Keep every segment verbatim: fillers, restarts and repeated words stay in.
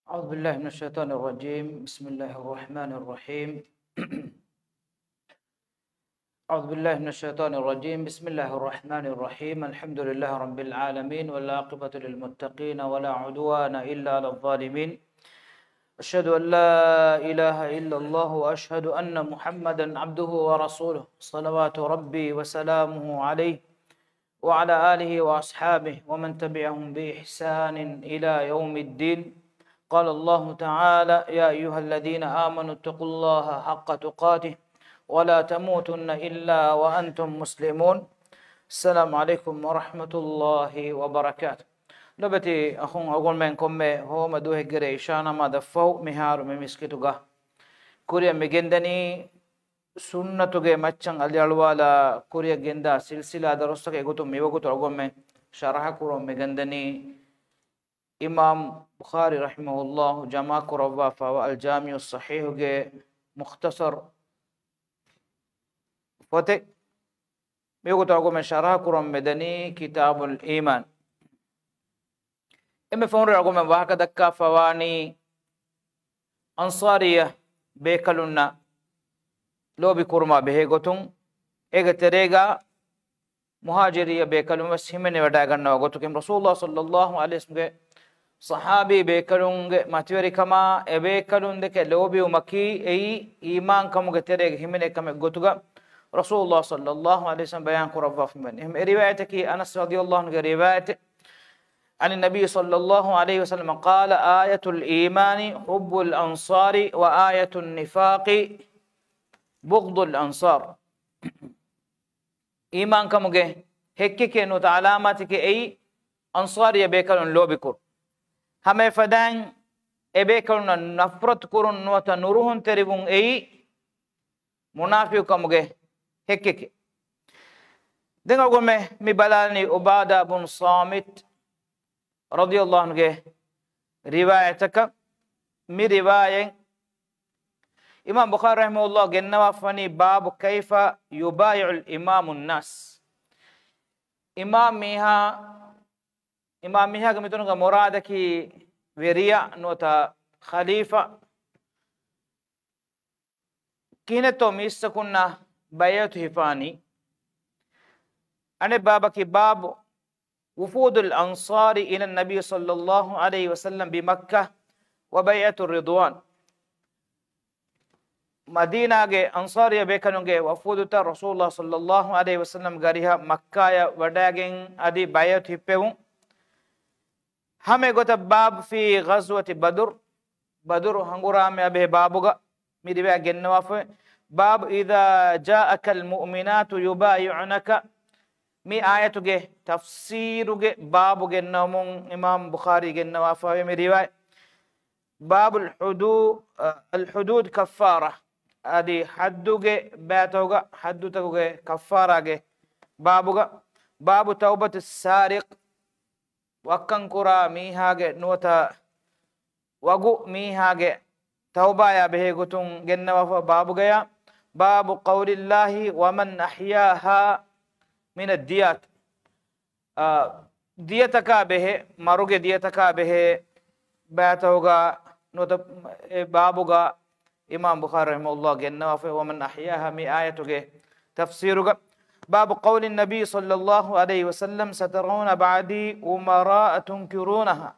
أعوذ بالله من الشيطان الرجيم. بسم الله الرحمن الرحيم. أعوذ بالله من الشيطان الرجيم. بسم الله الرحمن الرحيم. الحمد لله رب العالمين، والعاقبة للمتقين، ولا عدوان إلا على الظالمين. أشهد أن لا إله إلا الله، وأشهد أن محمدا عبده ورسوله، صلوات ربي وسلامه عليه، وعلى آله وأصحابه ومن تبعهم بإحسان إلى يوم الدين. قال الله تعالى: يا أيها الذين آمنوا اتقوا الله حق تقاته ولا تموتن إلا وأنتم مسلمون. السلام عليكم ورحمة الله وبركاته. ލޮބުވެތި އަޚުން، އަޅުގަނޑުމެން ކޮންމެ ހޯމަ ދުވަހެއްގެ ރޭ އިޝާ ނަމާދަށްފަހު މިހާރު މި މިސްކިތުގަ ކުރިއަށް މިގެންދަނީ ސުންނަތުގެ މައްޗަށް އަލިއަޅުވާލާ ކުރިއަށް ގެންދާ ސިލްސިލާ ދަރުސްތަކެއް ގޮތުން މިވަގުތު އަޅުގަނޑުމެން ޝަރަޙަ ކުރަމުން މިގެންދަނީ އިމާމް ބުޚާރީ ރަޙިމަހުﷲ ޖަމާ ކުރައްވާފައިވާ އަލްޖާމިޢުއްޞަޙީޙުގެ މުޚްތަޞަރު ފޮތެއް. މިވަގުތު އަޅުގަނޑުމެން ޝަރަޙަ ކުރަމުން މިދަނީ ކިތާބުލް އީމާން. އެންމެ ފަހުން އަޅުގަނޑުމެން ވާހަކަ ދައްކާފަވާނީ އަންޞާރިއްޔަ ބޭކަލުންނަށް ލޯބި ކުރުމާ ބެހޭ ގޮތުން، އޭގެ ތެރޭގަ މުހާޖިރިއްޔަ ބޭކަލުން ވެސް ހިމެނިވަޑައިގަންނަވާ ގޮތުގެ ރަސޫލުﷲ ޞައްލަﷲ ޢަލައިހި ވަސައްލަމްގެ ޞަޙާބީ ބޭކަލުންގެ މަތިވެރިކަމާ އެބޭކަލުން ދެކެ ލޯބިވުމަކީ އެއީ އީމާންކަމުގެ ތެރޭގަ ހިމެނޭ ކަމެއް ގޮތުގަ ރަސޫލުﷲ ޞައްލަﷲ ޢަލައިހި ވަސައްލަމް ބަޔާން ކުރައްވާފައިވަނީ. އެހެން އެ ރިވާޔަތަކީ އަނަސް ރަޟިޔަﷲ ޢަންހުގެ ރިވާޔަތެއް. عن النبي صلى الله عليه وسلم قال: آية الإيمان حب الأنصار وآية النفاق بغض الأنصار. އީމާންކަމުގެ ހެއްކެކޭ ނުވަތަ ޢަލާމާތެކޭ އެއީ އަންޞާރިއްޔަ ބޭކަލުން ލޯބިކުރުން. ހަމައެފަދައިން އެބޭކަލުންނަށް ނަފްރަތު ކުރުން ނުވަތަ ނުރުހުންތެރިވުން އެއީ މުނާފިޤުކަމުގެ ހެއްކެކޭ. ދެން އަޅުގަނޑުމެން މި ބަލާލަނީ ޢުބާދާ ބުން ޞާމިތް ރަޟިޔަﷲ ޢަންހުގެ ރިވާޔަތަކަށް. މި ރިވާޔަތް އިމާމް ބުޚާރީ ރަޙިމަހުﷲ ގެންނަވާފަވަނީ باب كيف يبايع الإمام الناس. އިމާމް މީހާ، އިމާމް މީހާގެ މިތަނުގަ މުރާދަކީ ވެރިޔާ ނުވަތަ ޚަލީފާ. ކިހިނެއްތޯ މީސްތަކުންނަށް ބައިޢަތު ހިފާނީ؟ އަނެއް ބާބަކީ باب وفود الأنصار إلى النبي صلى الله عليه وسلم بمكة وبيعة الرضوان. މަދީނާގެ އަންޞާރިއްޔަ ބޭކަލުންގެ ވަފޫދުތައް ރަސޫލުﷲ ޞައްލަﷲ ޢަލައިހި ވަސައްލަމް ގަރިހަށް މައްކާޔަށް ވަޑައިގެން އަދި ބައިޢަތު ހިއްޕެވުން. ހަމަ އެގޮތަށް باب في غزوة بدر، ބަދުރު ހަނގުރާމަޔާ ބެހޭ ބާބުގަ މި ރިވާޔަތް ގެންނަވާފައި. باب إذا جاءك المؤمنات يبايعنك. މި އާޔަތުގެ ތަފްސީރުގެ ބާބު ގެންނަވަމުން އިމާމް ބުޚާރީ ގެންނަވާފައި މި ރިވާޔަތް. باب الحدو-، އަ، الحدود كفارة. އަދި ޙައްދުގެ ބައިތަކުގަ ޙައްދުތަކުގެ ކައްފާރާގެ ބާބުގަ. باب توبة السارق. ވައްކަން ކުރާ މީހާގެ ނުވަތަ ވަގު މީހާގެ ތައުބާޔާ ބެހޭ ގޮތުން ގެންނަވާފަ ބާބުގަޔާ، باب قول الله ومن أحياها من الديات. އާ، ދިޔަތަކާ ބެހޭ، މަރުގެ ދިޔަތަކާ ބެހޭ ބައިތަކުގަ ނުވަތަ އެ ބާބުގަ އިމާމް ބުޚާރީ ރަޙިމަހުﷲ ގެންނަވާފައި، ومن أحياها މި އާޔަތުގެ ތަފްސީރުގަ. باب قول النبي صلى الله عليه وسلم سترون بعدي أمراء تنكرونها،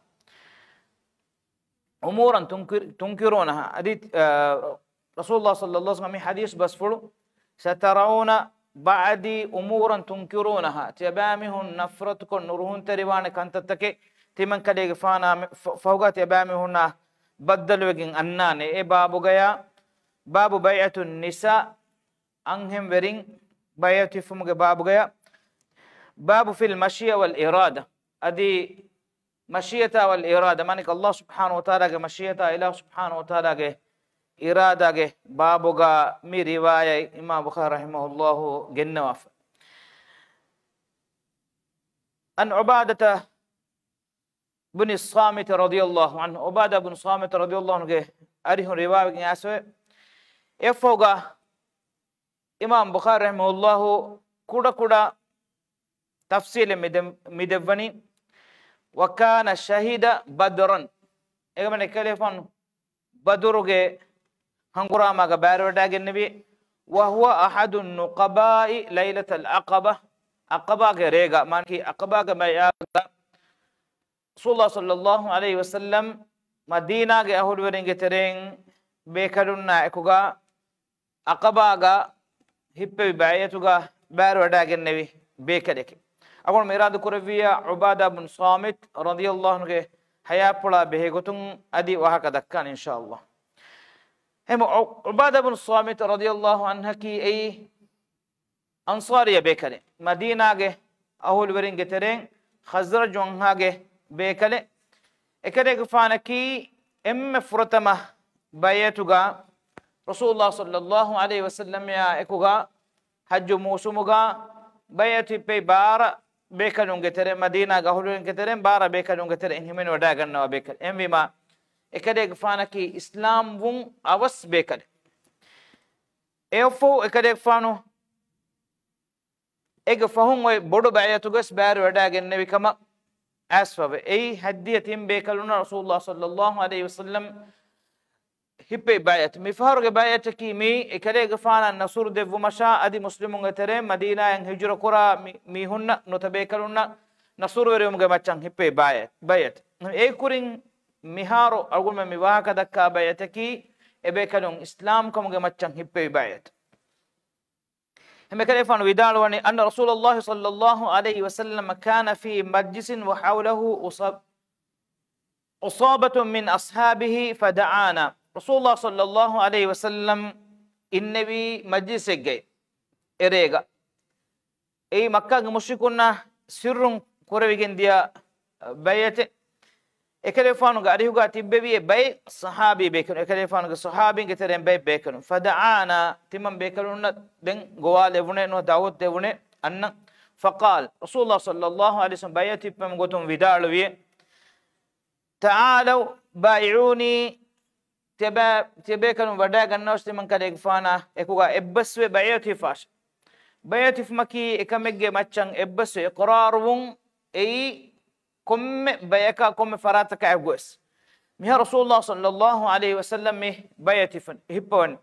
أمورا تنكر-، تنكرونها. އަދި، އާ، ރަސޫލުﷲ ޞައްލަﷲ ޢަލައިހި ވަސައްލަމް މި ޙަދީޘް ބަސްފުޅު، سترون بعدي أمورا تنكرونها، ތިޔަބައިމީހުން ނަފްރަތުކޮށް ނުރުހުންތެރިވާނެ ކަންތައްތަކެއް ތިމަންކަލޭގެފާނާ މެ-، ފަ-، ފަހުގަ ތިޔަބައިމީހުންނާ ބައްދަލުވެގެން އަންނާނެ. އެ ބާބުގަޔާ، باب بيعة النساء، އަންހެންވެރިން ބައިޢަތު ހިފުމުގެ ބާބުގަޔާ، باب في المشيئة والإرادة. އަދި މަޝިއްޔަތާ ވަލް އިރާދަ، މާނައަކީ ﷲ ސުބްޙާނަހޫ ވަތަޢާލާގެ މަޝިއްޔަތާ، އިލާހު ސުބްޙާނަހޫ ވަތަޢާލާގެ އިރާދާގެ ބާބުގަ މި ރިވާޔަތް އިމާމް ބުޚާރީ ރަޙިމަހުﷲ ގެންނަވާފަ. عن عبادة بن الصامت رضي الله عنه، ޢުބާދާ ބުން ޞާމިތު ރަޟިޔަﷲ ޢަންހުގެ އަރިހުން ރިވާވެގެން އައިސްފައި، އެއަށްފަހުގަ އިމާމް ބުޚާރީ ރަޙިމަހުﷲ ކުޑަކުޑަ ތަފްޞީލެއް މި ދެ-، މި ދެއްވަނީ، وكان شهد بدرا. އެކަމަން އެކަލޭފާނު ބަދުރުގެ ހަނގުރާމާގަ ބައިވެރިވަޑައިގެންނެވި. وهو أحد النقباء ليلة العقبة، ޢަޤަބާގެ ރޭގަ، މާނަކީ ޢަޤަބާގެ ބަޔާގަ ރަސޫލުﷲ ޞައްލަﷲ ޢަލައިހި ވަސައްލަމް މަދީނާގެ އަހުލުވެރިންގެ ތެރެއިން ބޭކަލުންނާ އެކުގަ ޢަޤަބާގަ ހިއްޕެވި ބައިޢަތުގަ ބައިވެރިވަޑައިގެންނެވި ބޭކަލެކެ. އަޅުގަނޑު އިރާދަ ކުރެއްވިއްޔާ ޢުބާދާ ބުން ޞާމިތް ރަޟިޔަﷲ ޢަންހުގެ ޙަޔާތްޕުޅާ ބެހޭ ގޮތުން އަދި ވާހަކަ ދައްކާނެ އިންޝާﷲ. އެހެން ޢު-، ޢުބާދާ ބުން ޞާމިތް ރަޟިޔަﷲ ޢަންހަކީ އެއީ އަންޞާރިއްޔަ ބޭކަލެއް. މަދީނާގެ އަހުލުވެރިންގެ ތެރެއިން ޚަޒްރަޖު ވަންހާގެ ބޭކަލެއް. އެކަލޭގެފާނަކީ އެންމެ ފުރަތަމަ ބައިޢަތުގަ ރަސޫލުﷲ ޞައްލަﷲ ޢަލައިހި ވަސައްލަމްއާ އެކުގަ ޙައްޖު މޫސުމުގަ ބައިޢަތު ހިއްޕެވި ބާރަ ބޭކަލުންގެ ތެރެއިން، މަދީނާގެ އަހުލުވެރިންގެ ތެރެއިން ބާރަ ބޭކަލުންގެ ތެރެއިން ހިމެނިވަޑައިގަންނަވާ ބޭކަލެއް. އެހެންވީމާ، އެކަލޭގެފާނަކީ އިސްލާމްވުން އަވަސް ބޭކަލެއް. އެއަށްފަހު އެކަލޭގެފާނު އޭގެ ފަހުން އޮތް ބޮޑު ބައިޢަތުގަސް ބައިވެރިވަޑައިގެންނެވި ކަމަށް އައިސްފަވޭ. އެއީ ހައްދިޔަ ތިން ބޭކަލުންނަށް ރަސޫލުﷲ ޞައްލަﷲ ޢަލައިހި ވަސައްލަމް ހިއްޕެވި ބައިޢަތު. މިފަހަރުގެ ބައިޢަތަކީ މިއީ އެކަލޭގެފާނަށް ނަޞްރު ދެއްވުމަށާ އަދި މުސްލިމުންގެ ތެރެއިން މަދީނާއިން ހިޖުރަ ކުރާ މި-، މީހުންނަށް ނުތަ ބޭކަލުންނަށް ނަޞްރުވެރިވުމުގެ މައްޗަށް ހިއްޕެވި ބައި-، ބައިޢަތު. އެއިކުރިން މިހާރު އަޅުގަނޑުމެން މި ވާހަކަ ދައްކާ ބައިޢަތަކީ އެބޭކަލުން އިސްލާމްކަމުގެ މައްޗަށް ހިއްޕެވި ބައިޢަތު. އެކަލޭގެފާނު ވިދާޅުވަނީ، أن رسول الله صلى الله عليه وسلم كان في مجلس وحوله عصا-، عصابة من أصحابه فدعانا. ރަސޫލުﷲ ޞައްލަﷲ ޢަލައިހި ވަސައްލަމް އިންނެވީ މަޖްލިސެއްގައި އެރޭގަ. އެއީ މައްކާގެ މުޝްރިކުންނާ ސިއްރުން ކުރެވިގެން ދިޔަ ބައިޢަތެއް. އެކަލޭގެފާނުގެ އަރިހުގަ ތިއްބެވި ބައެއް ޞަޙާބީ ބޭކަލުން، އެކަލޭގެފާނުގެ ޞަޙާބީންގެ ތެރެއިން ބައެއް ބޭކަލުން. فدعانا، ތިމަން ބޭކަލުންނަށް ދެން ގޮވާލެވުނޭ ނުވަ ދަޢުވަތު ދެވުނޭ އަންނަން. فقال، ރަސޫލުﷲ ޞައްލަﷲ ޢަލައިހި ވަސައްލަމް ބައިޢަތު ހިއްޕެވުމުގެ ގޮތުން ވިދާޅުވި، تعالوا بايعوني، ތިޔަބައި-، ތިޔަބޭކަލުން ވަޑައިގަންނަވަސް ތިމަން ކަލޭގެފާނާ އެކުގަ އެއްބަސްވެ ބައިޢަތު ހިފާށެ. ބައިޢަތު ހިފުމަކީ އެކަމެއްގެ މައްޗަށް އެއްބަސްވެ އިޤްރާރުވުން، އެއީ ކޮންމެ ބަޔަކާ ކޮންމެ ފަރާތަކާ އެއްގޮސް. މިހާ ރަސޫލުﷲ ޞައްލަﷲ ޢަލައިހި ވަސައްލަމް މި ބައިޢަތު ހިފަން-، ހިއްޕަވަން.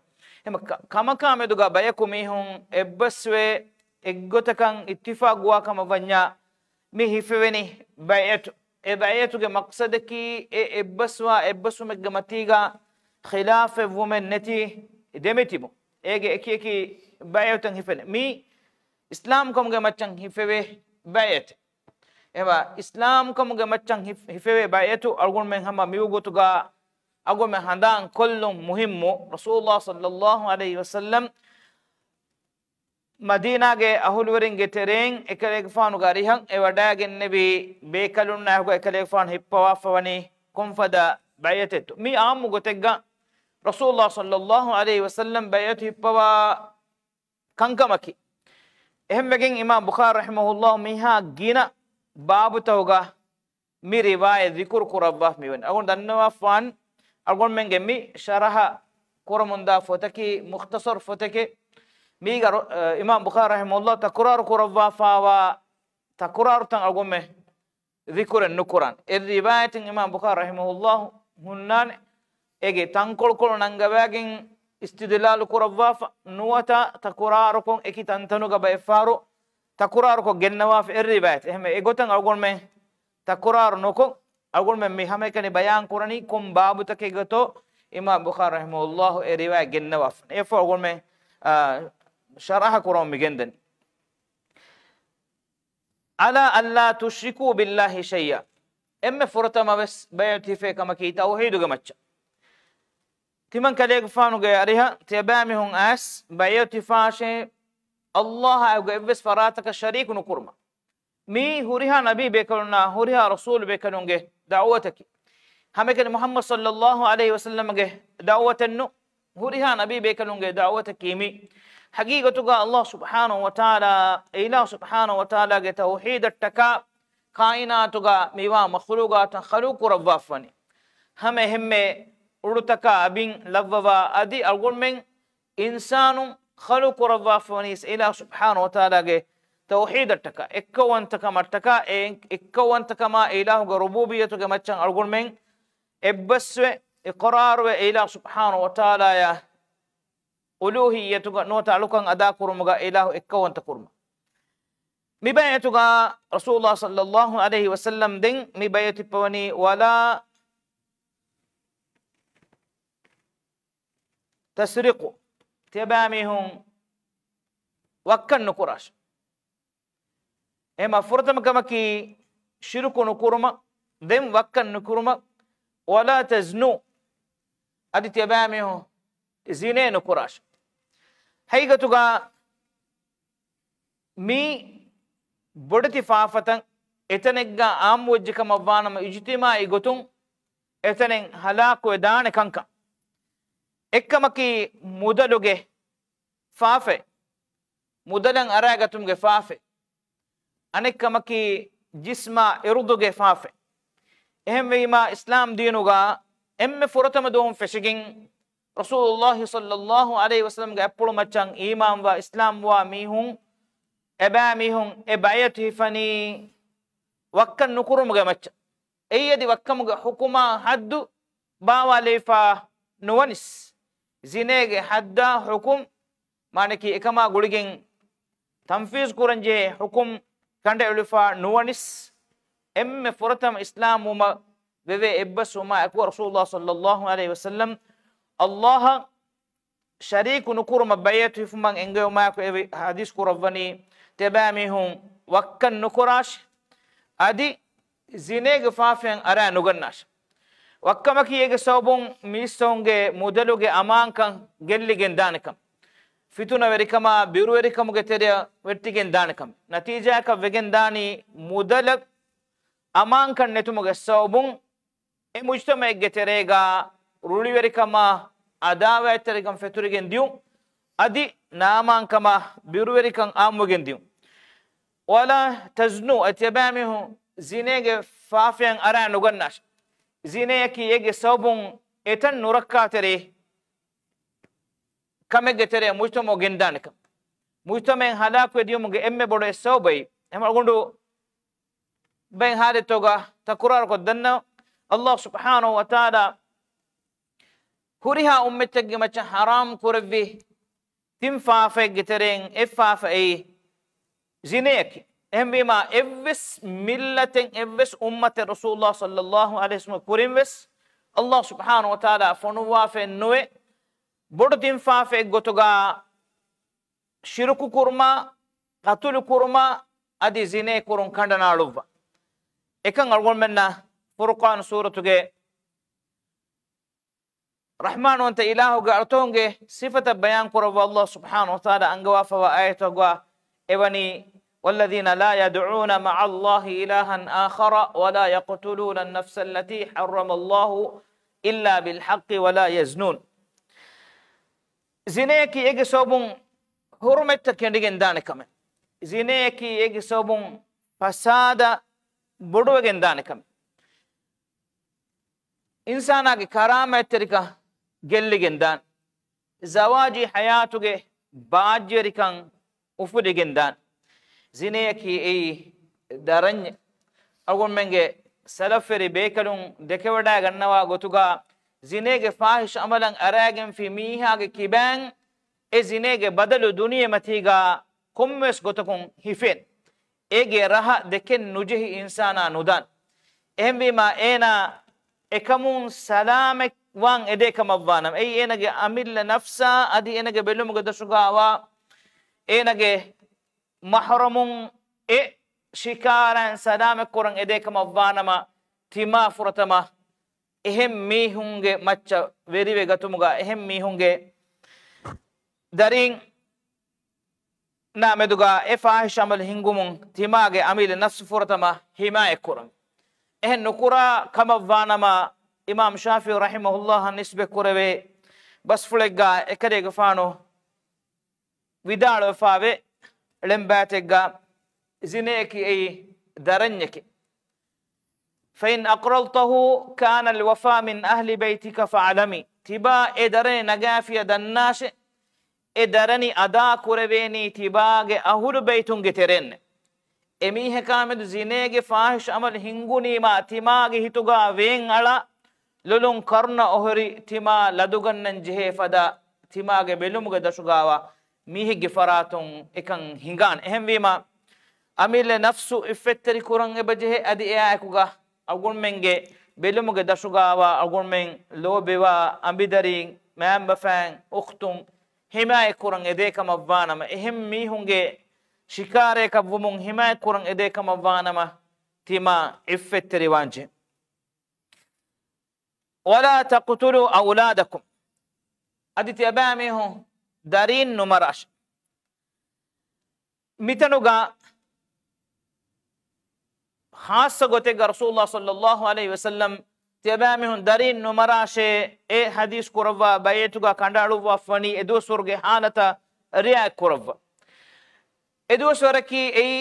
އެހެން ކަ-، ކަމަކާ މެދުގަ ބަޔަކު މީހުން އެއްބަސްވެ އެއްގޮތަކަށް އިއްތިފާޤުވާ ކަމަށް ވަންޏާ، މި ހިފެވެނި ބައިޢަތު. އެ ބައިޢަތުގެ މަޤްޞަދަކީ އެ އެއްބަސްވާ އެއްބަސްވުމެއްގެ މަތީގަ ޚިލާފެއްވުމެއް ނެތި ދެމިތިބު. އޭގެ އެކި އެކި ބައިޢަތުން ހިފެނެ. މީ އިސްލާމްކަމުގެ މައްޗަށް ހިފެވޭ ބައިޢަތެއް. އެވާ އިސްލާމްކަމުގެ މައްޗަށް ހިފް-، ހިފެވޭ ބައިޢަތު އަޅުގަނޑުމެން ހަމަ މިވަގުތުގަ އަޅުގަނޑުމެން ހަނދާން ކޮށްލުން މުހިއްމު. ރަސޫލުﷲ ޞައްލަﷲ ޢަލައިހި ވަސައްލަމް މަދީނާގެ އަހުލުވެރިންގެ ތެރެއިން އެކަލޭގެފާނުގެ އަރިހަށް އެ ވަޑައިގެންނެވި ބޭކަލުންނާ އެކަލޭގެފާނު ހިއްޕަވާފަވަނީ ކޮންފަދަ ބައިޢަތެއްތޯ؟ މި އާއްމު ގޮތެއްގަ ރަސޫލުﷲ ޞައްލަﷲ ޢަލައިހި ވަސައްލަމް ބައިޢަތު ހިއްޕަވާ ކަންކަމަކީ. އެހެންވެގެން އިމާމް ބުޚާރީ ރަޙިމަހުﷲ މިހާ ގިނަ ބާބުތަކުގަ މި ރިވާޔަތް ޛިކުރު ކުރައްވާފަ މިވަނީ. އަޅުގަނޑު ދަންނަވާފާން އަޅުގަނޑުމެންގެ މި ޝަރަޙަ ކުރަމުންދާ ފޮތަކީ މުޚްތަޞަރު ފޮތެކޭ. މީގަ ރަ-، އަ، އިމާމް ބުޚާރީ ރަޙިމަހުﷲ ތަކުރާރު ކުރައްވާފާވާ ތަކުރާރުތައް އަޅުގަނޑުމެން ޛިކުރެއް ނުކުރަން. އެއް ރިވާޔަތެއް އިމާމް ބުޚާރީ ރަޙިމަހުﷲ ހުންނާނެ. އޭގެ ތަންކޮޅުކޮޅު ނަންގަވާގެން އިސްތިދުލާލު ކުރައްވާފަ ނުވަތަ ތަކުރާރުކޮށް އެކި ތަންތަނުގަ ބައެއްފަހަރު ތަކުރާރުކޮށް ގެންނަވާފަ އެއް ރިވާޔަތެއް. އެހެންވެ އެގޮތަށް އަޅުގަނޑުމެން ތަކުރާރު ނުކޮށް، އަޅުގަނޑުމެން މި ހަމައެކަނި ބަޔާން ކުރަނީ ކޮން ބާބުތަކެއްގަތޯ އިމާމް ބުޚާރީ ރަޙިމަހުﷲ އެ ރިވާޔަތް ގެންނަވާފަ. އެއަށްފަހު އަޅުގަނޑުމެން، އާ، ޝަރަޙަ ކުރަމުން މި ގެންދަނީ. على ألا تشركوا بالله شيئا. އެންމެ ފުރަތަމަ ވެސް ބައިޢަތު ހިފޭ ކަމަކީ ތައުޙީދުގެ މައްޗަށް. ތިމަން ކަލޭގެފާނުގެ އަރިހަށް ތިޔަބައިމީހުން އައިސް ބައިޢަތު ހިފާށޭ، ﷲ އާއެކު އެއްވެސް ފަރާތަކަށް ޝަރީކު ނުކުރުމަށް. މީ ހުރިހާ ނަބީ ބޭކަލުންނާ ހުރިހާ ރަސޫލު ބޭކަލުންގެ ދަޢުވަތަކީ. ހަމައެކަނި މުޙައްމަދު ޞައްލަﷲ ޢަލައިހި ވަސައްލަމްގެ ދަޢުވަތެއްނު، ހުރިހާ ނަބީ ބޭކަލުންގެ ދަޢުވަތަކީ މީ. ޙަޤީޤަތުގަ ﷲ ސުބްޙާނަހޫ ވަތަޢާލާ، އެ އިލާހު ސުބްޙާނަހޫ ވަތަޢާލާގެ ތައުޙީދަށްޓަކާ ކާއިނާތުގަ މިވާ މަޚްލޫޤާތުން ޚަލްޤު ކުރައްވާފަވަނީ. ހަމަ އެހެންމެ އުޑުތަކާ އަބިން ލައްވަވާ އަދި އަޅުގަނޑުމެން އިންސާނުން ޚަލްޤު ކުރައްވާފަވަނީ އެ އިލާހު ސުބްޙާނަހޫ ވަތަޢާލާގެ ތައުޙީދަށްޓަކާ، އެއްކައުވަންތަކަމަށްޓަކާ، އެ އެއްކައުވަންތަކަމާ އެ އިލާހުގެ ރުބޫބިއްޔަތުގެ މައްޗަށް އަޅުގަނޑުމެން އެއްބަސްވެ، އިޤްރާރުވެ، އެ އިލާހު ސުބްޙާނަހު ވަތަޢާލާއަށް އުލޫހިއްޔަތުގަ ނުވަތަ އަޅުކަން އަދާކުރުމުގަ އިލާހު އެއްކައުވަންތަ ކުރުމަށް. މި ބަޔަތުގަ ރަސޫލާ ޞައްލައްލާހު ޢަލައިހި ވަސައްލަމް ދެން މި ބަޔަތު ހިއްޕަވަނީ، ވަލާ ތަސްރިޤު، ތިޔަބައިމީހުން ވައްކަން ނުކުރާށި. އެހެމަ ފުރަތަމަ ކަމަކީ ޝިރުކު ނުކުރުމަށް، ދެން ވައްކަން ނުކުރުމަށް، ވަލާ ތަޒްނޫ، އަދި ތިޔަބައިމީހުން ޒިނޭ ނުކުރާށި. ހަގީގަތުގަ މީ ބޮޑެތި ފާފަތައް، އެތަނެއްގަ އާއްމުވެއްޖެ ކަމަށްވާނަމަ، އިޖުތިމާޢީ ގޮތުން އެތަނެއް ހަލާކުވެދާނެ ކަންކަން. އެއްކަމަކީ މުދަލުގެ ފާފައެއް، މުދަލަށް އަރާގަތުމުގެ ފާފައެއް. އަނެއްކަމަކީ ޖިސްމާ އިރުދުގެ ފާފައެއް. އެހެންވީމާ، އިސްލާމް ދީނުގަ އެންމެ ފުރަތަމަ ދުވަހުން ފެށިގެން، ރަސޫލުﷲ ޞައްލައްލާހު ޢަލައިހި ވަސައްލަމްގެ އަތްޕުޅު މައްޗަށް އީމާންވާ އިސްލާމްވާ މީހުން، އެބައިމީހުން އެ ބައިޢަތު ހިފަނީ ވައްކަން ނުކުރުމުގެ މައްޗަށް. އެއީ އަދި ވައްކަމުގެ ޙުކުމާ ޙައްދު ބާވާލެވިފާ ނުވަނިސް، ޒިނޭގެ ޙައްދާ ޙުކުމް، މާނައަކީ އެކަމާ ގުޅިގެން ތަންފީޒު ކުރަންޖެހޭ ޙުކުމް ކަނޑައެޅިފާ ނުވަނިސް، އެންމެ ފުރަތަމަ އިސްލާމްވުމަށް ވެވޭ އެއްބަސްވުމާއެކު، ރަސޫލުﷲ ޞައްލައްލާހު ޢަލައިހި ވަސައްލަމް ﷲ އަށް ޝަރީކު ނުކުރުމަށް ބައިޢަތު ހިފުމަށް އެންގެވުމާއެކު، އެ ޙަދީޘް ކުރައްވަނީ، ތިޔަބައިމީހުން ވައްކަން ނުކުރާށި، އަދި ޒިނޭގެ ފާފައިން އަރާ ނުގަންނާށި. ވައްކަމަކީ އޭގެ ސަބަބުން މީސްތަކުންގެ މުދަލުގެ އަމާންކަން ގެއްލިގެން ދާނެކަން، ފިތުނަވެރިކަމާ ބިރުވެރިކަމުގެ ތެރެއަށް ވެއްޓިގެން ދާނެކަން. ނަތީޖާއަކަށް ވެގެން ދާނީ، މުދަލަށް އަމާންކަން ނެތުމުގެ ސަބަބުން އެ މުޖްތަމަޢެއްގެ ތެރޭގަ ރުޅިވެރިކަމާ ޢަދާވާތްތެރިކަން ފެތުރިގެން ދިޔުން، އަދި ނާމާންކަމާ ބިރުވެރިކަން ޢާއްމުވެގެން ދިޔުން. ވަލާ ތަޒްނޫ، އަދި ތިޔަބައިމީހުން ޒިނޭގެ ފާފައިން އަރާ ނުގަންނާށި. ޒިނޭއަކީ އޭގެ ސަބަބުން އެތަން ނުރައްކާތެރި ކަމެއްގެ ތެރެއަށް މުޖްތަމަޢު ގެންދާނެކަން. މުޖްތަމަޢެއް ހަލާކުވެ ދިޔުމުގެ އެންމެ ބޮޑު އެއް ސަބަބަކީ، އެހެން އަޅުގަނޑު ބައެއް ހާލަތުގަ ތަކުރާރުކޮށް ދަންނަ، ﷲ ސުބްޙާނަހު ވަތަޢާލާ ހުރިހާ އުއްމަތެއްގެ މައްޗަށް ޙަރާމް ކުރެއްވި ތިން ފާފައެއްގެ ތެރެއިން އެއް ފާފައެއް ޒިނޭއަކީ. އެހެންވީމާ، އެއްވެސް މިއްލަތެއް، އެއްވެސް އުއްމަތެއް ރަސޫލުﷲ ޞައްލައްލާހު ޢަލައިހި ވަސައްލަމަ ކުރިން ވެސް ﷲ ސުބްޙާނަހު ވަތަޢާލާ ފޮނުއްވާފައެއް ނުވޭ، ބޮޑު ތިން ފާފައެއް ގޮތުގަ ޝިރުކު ކުރުމާ، ޤަތުލު ކުރުމާ، އަދި ޒިނޭ ކުރުން ކަނޑަނާޅުއްވާ. އެކަން އަޅުގަނޑުމެންނަށް ފުރުޤާން ސޫރަތުގެ ރަޙްމާންވަންތަ އިލާހުގެ އަޅުތަކުންގެ ސިފަތައް ބަޔާން ކުރައްވާ ﷲ ސުބްޙާނަހު ވަތަޢާލާ އަންގަވާފައިވާ އާޔަތުގަ އެވަނީ، وَالَّذِينَ لَا يَدْعُونَ مَعَ اللَّهِ إِلَٰهًا آخَرَ وَلَا يَقْتُلُونَ النَّفْسَ الَّتِي حَرَّمَ اللَّهُ إِلَّا بِالْحَقِّ وَلَا يَزْنُونَ. ޒިނޭއަކީ އޭގެ ސަބަބުން ޙުރުމަތްތައް ކެނޑިގެން ދާނެ ކަމެއް. ޒިނޭއަކީ އޭގެ ސަބަބުން ފަސާދަ ބޮޑުވެގެން ދާނެ ކަމެއް. އިންސާނާގެ ކަރާމަތްތެރިކަން ގެއްލިގެން ދާން. ޒަވާޖީ ޙަޔާތުގެ ބާއްޖަވެރިކަން އުފުލިގެން ދާން. ޒިނޭއަކީ އެއީ ދަރަންޏެއް. އަޅުގަނޑުމެންގެ ސަލަފްވެރި ބޭކަލުން ދެކެވަޑައިގަންނަވާ ގޮތުގަ، ޒިނޭގެ ފާޙިޝް ޢަމަލަށް އަރާގެންފި މީހާގެ ކިބައިން އެ ޒިނޭގެ ބަދަލު ދުނިޔެމަތީގަ ކޮންމެވެސް ގޮތަކުން ހިފޭނެ. އޭގެ ރަހަ ދެކެން ނުޖެހި އިންސާނާ ނުދާން. އެހެންވީމާ، އޭނާ އެކަމުން ސަލާމަތްވާން އެދޭ ކަމަށްވާނަމަ، އެއީ އޭނާގެ އަމިއްލަ ނަފްސާ އަދި އޭނާގެ ބެލުމުގެ ދަށުގައިވާ އޭނާގެ މަޙްރަމުން އެ ޝިކާރައިން ސަލާމަތްކުރަން އެދޭ ކަމަށްވާނަމަ، ތިމާ ފުރަތަމަ އެހެން މީހުންގެ މައްޗަށް ވެރިވެ ގަތުމުގަ، އެހެން މީހުންގެ ދަރީން ނާ މެދުގަ އެ ފާޙިޝް ޢަމަލު ހިންގުމުން ތިމާގެ އަމިއްލަ ނަފްސު ފުރަތަމަ ހިމާޔަތްކުރަން. އެހެން ނުކުރާ ކަމަށްވާނަމަ، އިމާމް ޝާފިޢީ ރަޙިމަހުﷲ އަށް ނިސްބަތްކުރެވޭ ބަސްފުޅެއްގަ އެކަލޭގެފާނު ވިދާޅުވެފާވޭ، ޅެންބާތެއްގަ، ޒިނޭއަކީ އެއީ ދަރަންޏެކޭ. فإن أقررته كان الوفاء من أهل بيتك فاعلمي. ތިބާ އެ ދަރަނި ނަގާފިޔަ ދަންނާށޭ، އެ ދަރަނި އަދާ ކުރެވޭނީ ތިބާގެ އަހުލު ބައިތުންގެ ތެރެއިންނޭ. އެމީހަކާމެދު ޒިނޭގެ ފާޙިޝް ޢަމަލު ހިންގުނީމާ، ތިމާގެ ހިތުގަ ވޭން އަޅާ ލޮލުން ކަރުނަ އޮހޮރި ތިމާ ލަދުގަންނަން ޖެހޭ ފަދަ ތިމާގެ ބެލުމުގެ ދަށުގާވާ މީހެއްގެ ފަރާތުން އެކަން ހިނގާނެ. އެހެންވީމާ، އަމިއްލަ ނަފްސު އިއްފަތްތެރި ކުރަން އެބަޖެހޭ. އަދި އެއާއެކުގަ އަޅުގަނޑުމެންގެ ބެލުމުގެ ދަށުގާވާ އަޅުގަނޑުމެން ލޯބިވާ އަނބިދަރީން، މައިންބަފައިން، އުޚްތުން ހިމާޔަތްކުރަން އެދޭ ކަމަށްވާނަމަ، އެހެން މީހުންގެ ޝިކާރައަކަށްވުމުން ހިމާޔަތްކުރަން އެދޭ ކަމަށްވާނަމަ، ތިމާ އިއްފަތްތެރިވާންޖެ. ولا تقتلوا أولادكم. އަދި ތިޔަބައިމީހުން ދަރީން ނުމަރާށެ. މިތަނުގަ ޚާއްޞަ ގޮތެއްގަ ރަސޫލުﷲ ޞައްލަﷲ ޢަލައިހި ވަސައްލަމް ތިޔަބައިމީހުން ދަރީން ނުމަރާށޭ އެ ޙަދީޘް ކުރައްވާ ބައިޢަތުގަ ކަނޑައަޅުއްވާފަވަނީ އެ ދުވަސްވަރުގެ ޙާލަތަށް ރިޢާޔަތް ކުރައްވާ. އެ ދުވަސްވަރަކީ އެއީ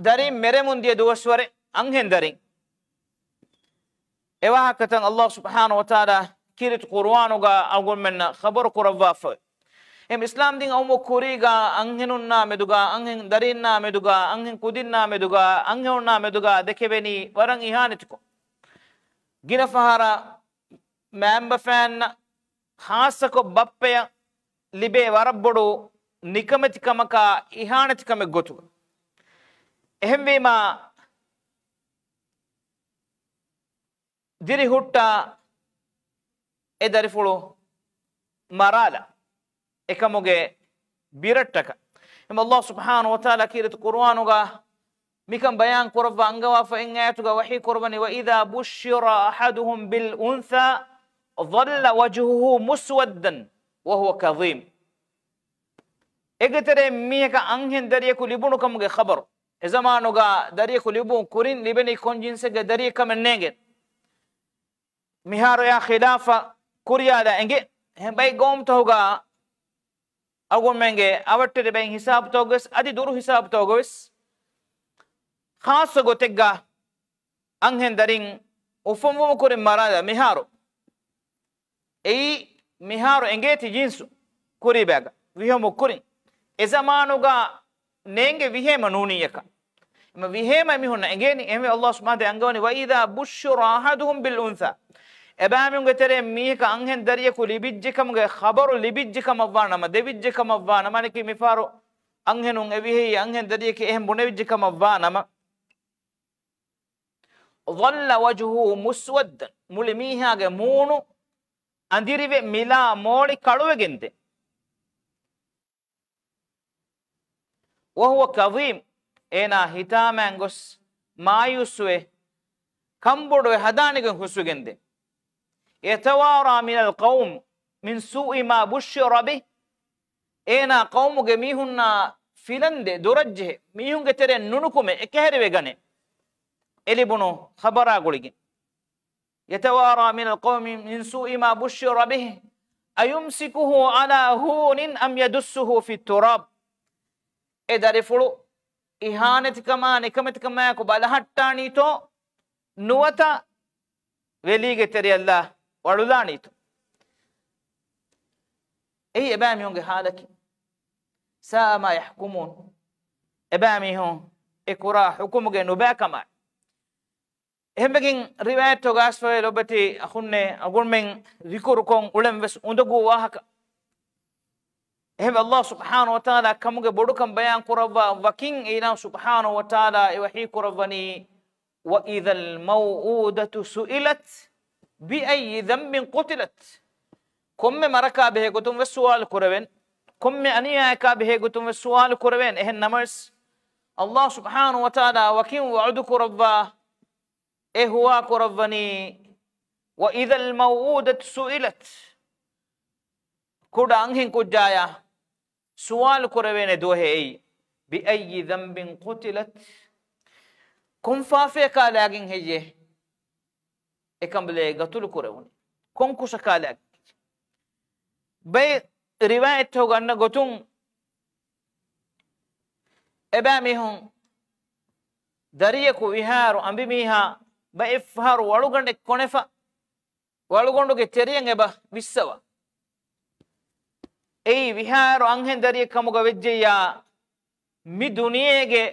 ދަރީން މެރެމުން ދިޔަ ދުވަސްވަރެއް، އަންހެން ދަރީން. އެވާހަކަތައް ﷲ ސުބްޙާނަހޫ ވަތަޢާލާ ކީރިތި ޤުރުއާނުގަ އަޅުގަނޑުމެންނަށް ޚަބަރު ކުރައްވާފައި. އެހެން އިސްލާމްދީން އައުމުގެ ކުރީގަ އަންހެނުންނާ މެދުގަ، އަންހެން ދަރީންނާ މެދުގަ، އަންހެން ކުދިންނާ މެދުގަ، އަންހެނުންނާ މެދުގަ ދެކެވެނީ ވަރަށް އިހާނެތިކޮށް. ގިނަ ފަހަރަށް މައިންބަފައިންނަށް، ޚާއްޞަކޮށް ބައްޕަޔަށް ލިބޭ ވަރަށް ބޮޑު ނިކަމެތިކަމަކާ އިހާނެތިކަމެއް ގޮތުގަ. އެހެންވީމާ، ދިރިހުއްޓާ އެ ދަރިފުޅު މަރާލާ އެކަމުގެ ބިރައްޓަކަށް. އެހެން ﷲ ސުބްޙާނަހޫ ވަތަޢާލާ ކީރިތި ޤުރުއާނުގަ މިކަން ބަޔާން ކުރައްވާ އަންގަވާފަ އިން އާޔަތުގަ ވަޙީ ކުރައްވަނީ، وإذا بشر أحدهم بالأنثى ظل وجهه مسودا وهو كظيم. އޭގެތެރެއިން މީހަކަށް އަންހެން ދަރިޔަކު ލިބުނު ކަމުގެ ޚަބަރު. އެޒަމާނުގަ ދަރިޔަކު ލިބުން ކުރިން ލިބެނީ ކޮން ޖިންސެއްގެ ދަރިޔެއް ކަމެއް ނޭނގެން. މިހާރު އެއާ ޚިލާފަށް ކުރިޔާލާ އެނގޭ. އެހެން ބައެއް ގައުމުތަކުގަ އަޅުގަނޑުމެންގެ އަވަށްޓެރި ބައެއް ހިސާބުތަކުގަވެސް، އަދި ދުރު ހިސާބުތަކުގަވެސް، ޚާއްޞަ ގޮތެއްގަ އަންހެން ދަރިން އުފަންވުމު ކުރިން މަރާލާ މިހާރު. އެއީ މިހާރު އެނގޭތި ޖިންސު ކުރީބައިގަ ވިހެއުމު ކުރިން. އެޒަމާނުގަ ނޭނގެ ވިހޭމަ ނޫނީއަކަށް. އެމަ ވިހޭމަ މީހުންނަށް އެނގޭނީ. އެހެންވެ ﷲ ސުބްޙާނަހޫ ވަތަޢާލާ އަންގަވަނީ، وإذا بشر أحدهم بالأنثى. އެބައިމީހުންގެ ތެރެއިން މީހަކަށް އަންހެން ދަރިޔަކު ލިބިއްޖެ ކަމުގެ ޚަބަރު ލިބިއްޖެ ކަމަށްވާނަމަ، ދެވިއްޖެ ކަމަށްވާނަމަ، އަނެކީ މިފަހަރު އަންހެނުން އެ ވިހެއީ އަންހެން ދަރިޔަކީ އެހެން ބުނެވިއްޖެ ކަމަށްވާނަމަ، ظل وجهه مسودا، މުޅި މީހާގެ މޫނު އަނދިރިވެ މިލާ މޯޅި ކަޅުވެގެންދޭ. وهو كظيم، އޭނާ ހިތާމައިން ގޮސް މާޔޫސްވެ، ކަންބޮޑުވެ ހަދާނެގޮތް ހުސްވެގެންދޭ. يتوارى من القوم من سوء ما بشر به، އޭނާ ޤައުމުގެ މީހުންނާ ފިލަންދެ ދުރަށްޖެހޭ، މީހުންގެ ތެރެއިން ނުނުކުމެ އެކަހެރިވެގަނޭ އެ ލިބުނު ޚަބަރާ ގުޅިގެން. يتوارى من القوم من سوء ما بشر به أيمسكه على هون أم يدسه في التراب. އެ ދަރިފުޅު އިހާނެތިކަމާ ނިކަމެތިކަމާއެކު ބަލަހައްޓާނީތޯ ނުވަތަ ވެލީގެ ތެރެއަށްލާ ވަޅުލާނީތޯ. އެއީ އެބައިމީހުންގެ ހާލަކީ. ساء ما يحكمون. އެބައިމީހުން އެ ކުރާ ޙުކުމުގެ ނުބައިކަމާ. އެހެންވެގެން ރިވާޔަތްތަކުގަ އައިސްފަވޭ ލޮބުވެތި އަޚުންނޭ، އަޅުގަނޑުމެން ޛިކުރުކޮށް އުޅެން ވެސް އުނދަގޫ ވާހަކަ. އެހެންވެ، ﷲ ސުބްޙާނަހޫ ވަތަޢާލާ ކަމުގެ ބޮޑުކަން ބަޔާން ކުރައްވާ ވަކިން އިލާހު ސުބްޙާނަހޫ ވަތަޢާލާ އެ ވަޙީ ކުރައްވަނީ، وإذا الموءودة سئلت بأي ذنب قتلت. ކޮންމެ މަރަކާ ބެހޭ ގޮތުން ވެސް ސުވާލު ކުރެވޭނެ. ކޮންމެ އަނިޔާއަކާ ބެހޭ ގޮތުން ވެސް ސުވާލު ކުރެވޭނެ. އެހެން ނަމަވެސް، ﷲ ސުބްޙާނަހޫ ވަތަޢާލާ ވަކިން ވަޢުދު ކުރައްވާ އެ ހުވާ ކުރައްވަނީ، وإذا الموءودة سئلت، ކުޑަ އަންހެން ކުއްޖާޔާ ސުވާލު ކުރެވޭނެ ދުވަހެއް އެއީ، بأي ذنب قتلت، ކޮން ފާފަޔަކާ ލާގެން ހެއްޔޭ އެކަނބަލޭ ގަތުލު ކުރެވުނީ؟ ކޮން ކުށަކާ ލާގެން؟ ބައެއް ރިވާޔަތްތަކުގަ އަންނަ ގޮތުން، އެބައިމީހުން ދަރިޔަކު ވިހާރު އަނބިމީހާ ބައެއްފަހަރު ވަޅުގަނޑެއް ކޮނެފަ، ވަޅުގަނޑުގެ ތެރެއަށް އެބަ ވިއްސަވާ. އެއީ ވިހާރު އަންހެން ދަރިއެއް ކަމުގަ ވެއްޖެއްޔާ، މި ދުނިޔޭގެ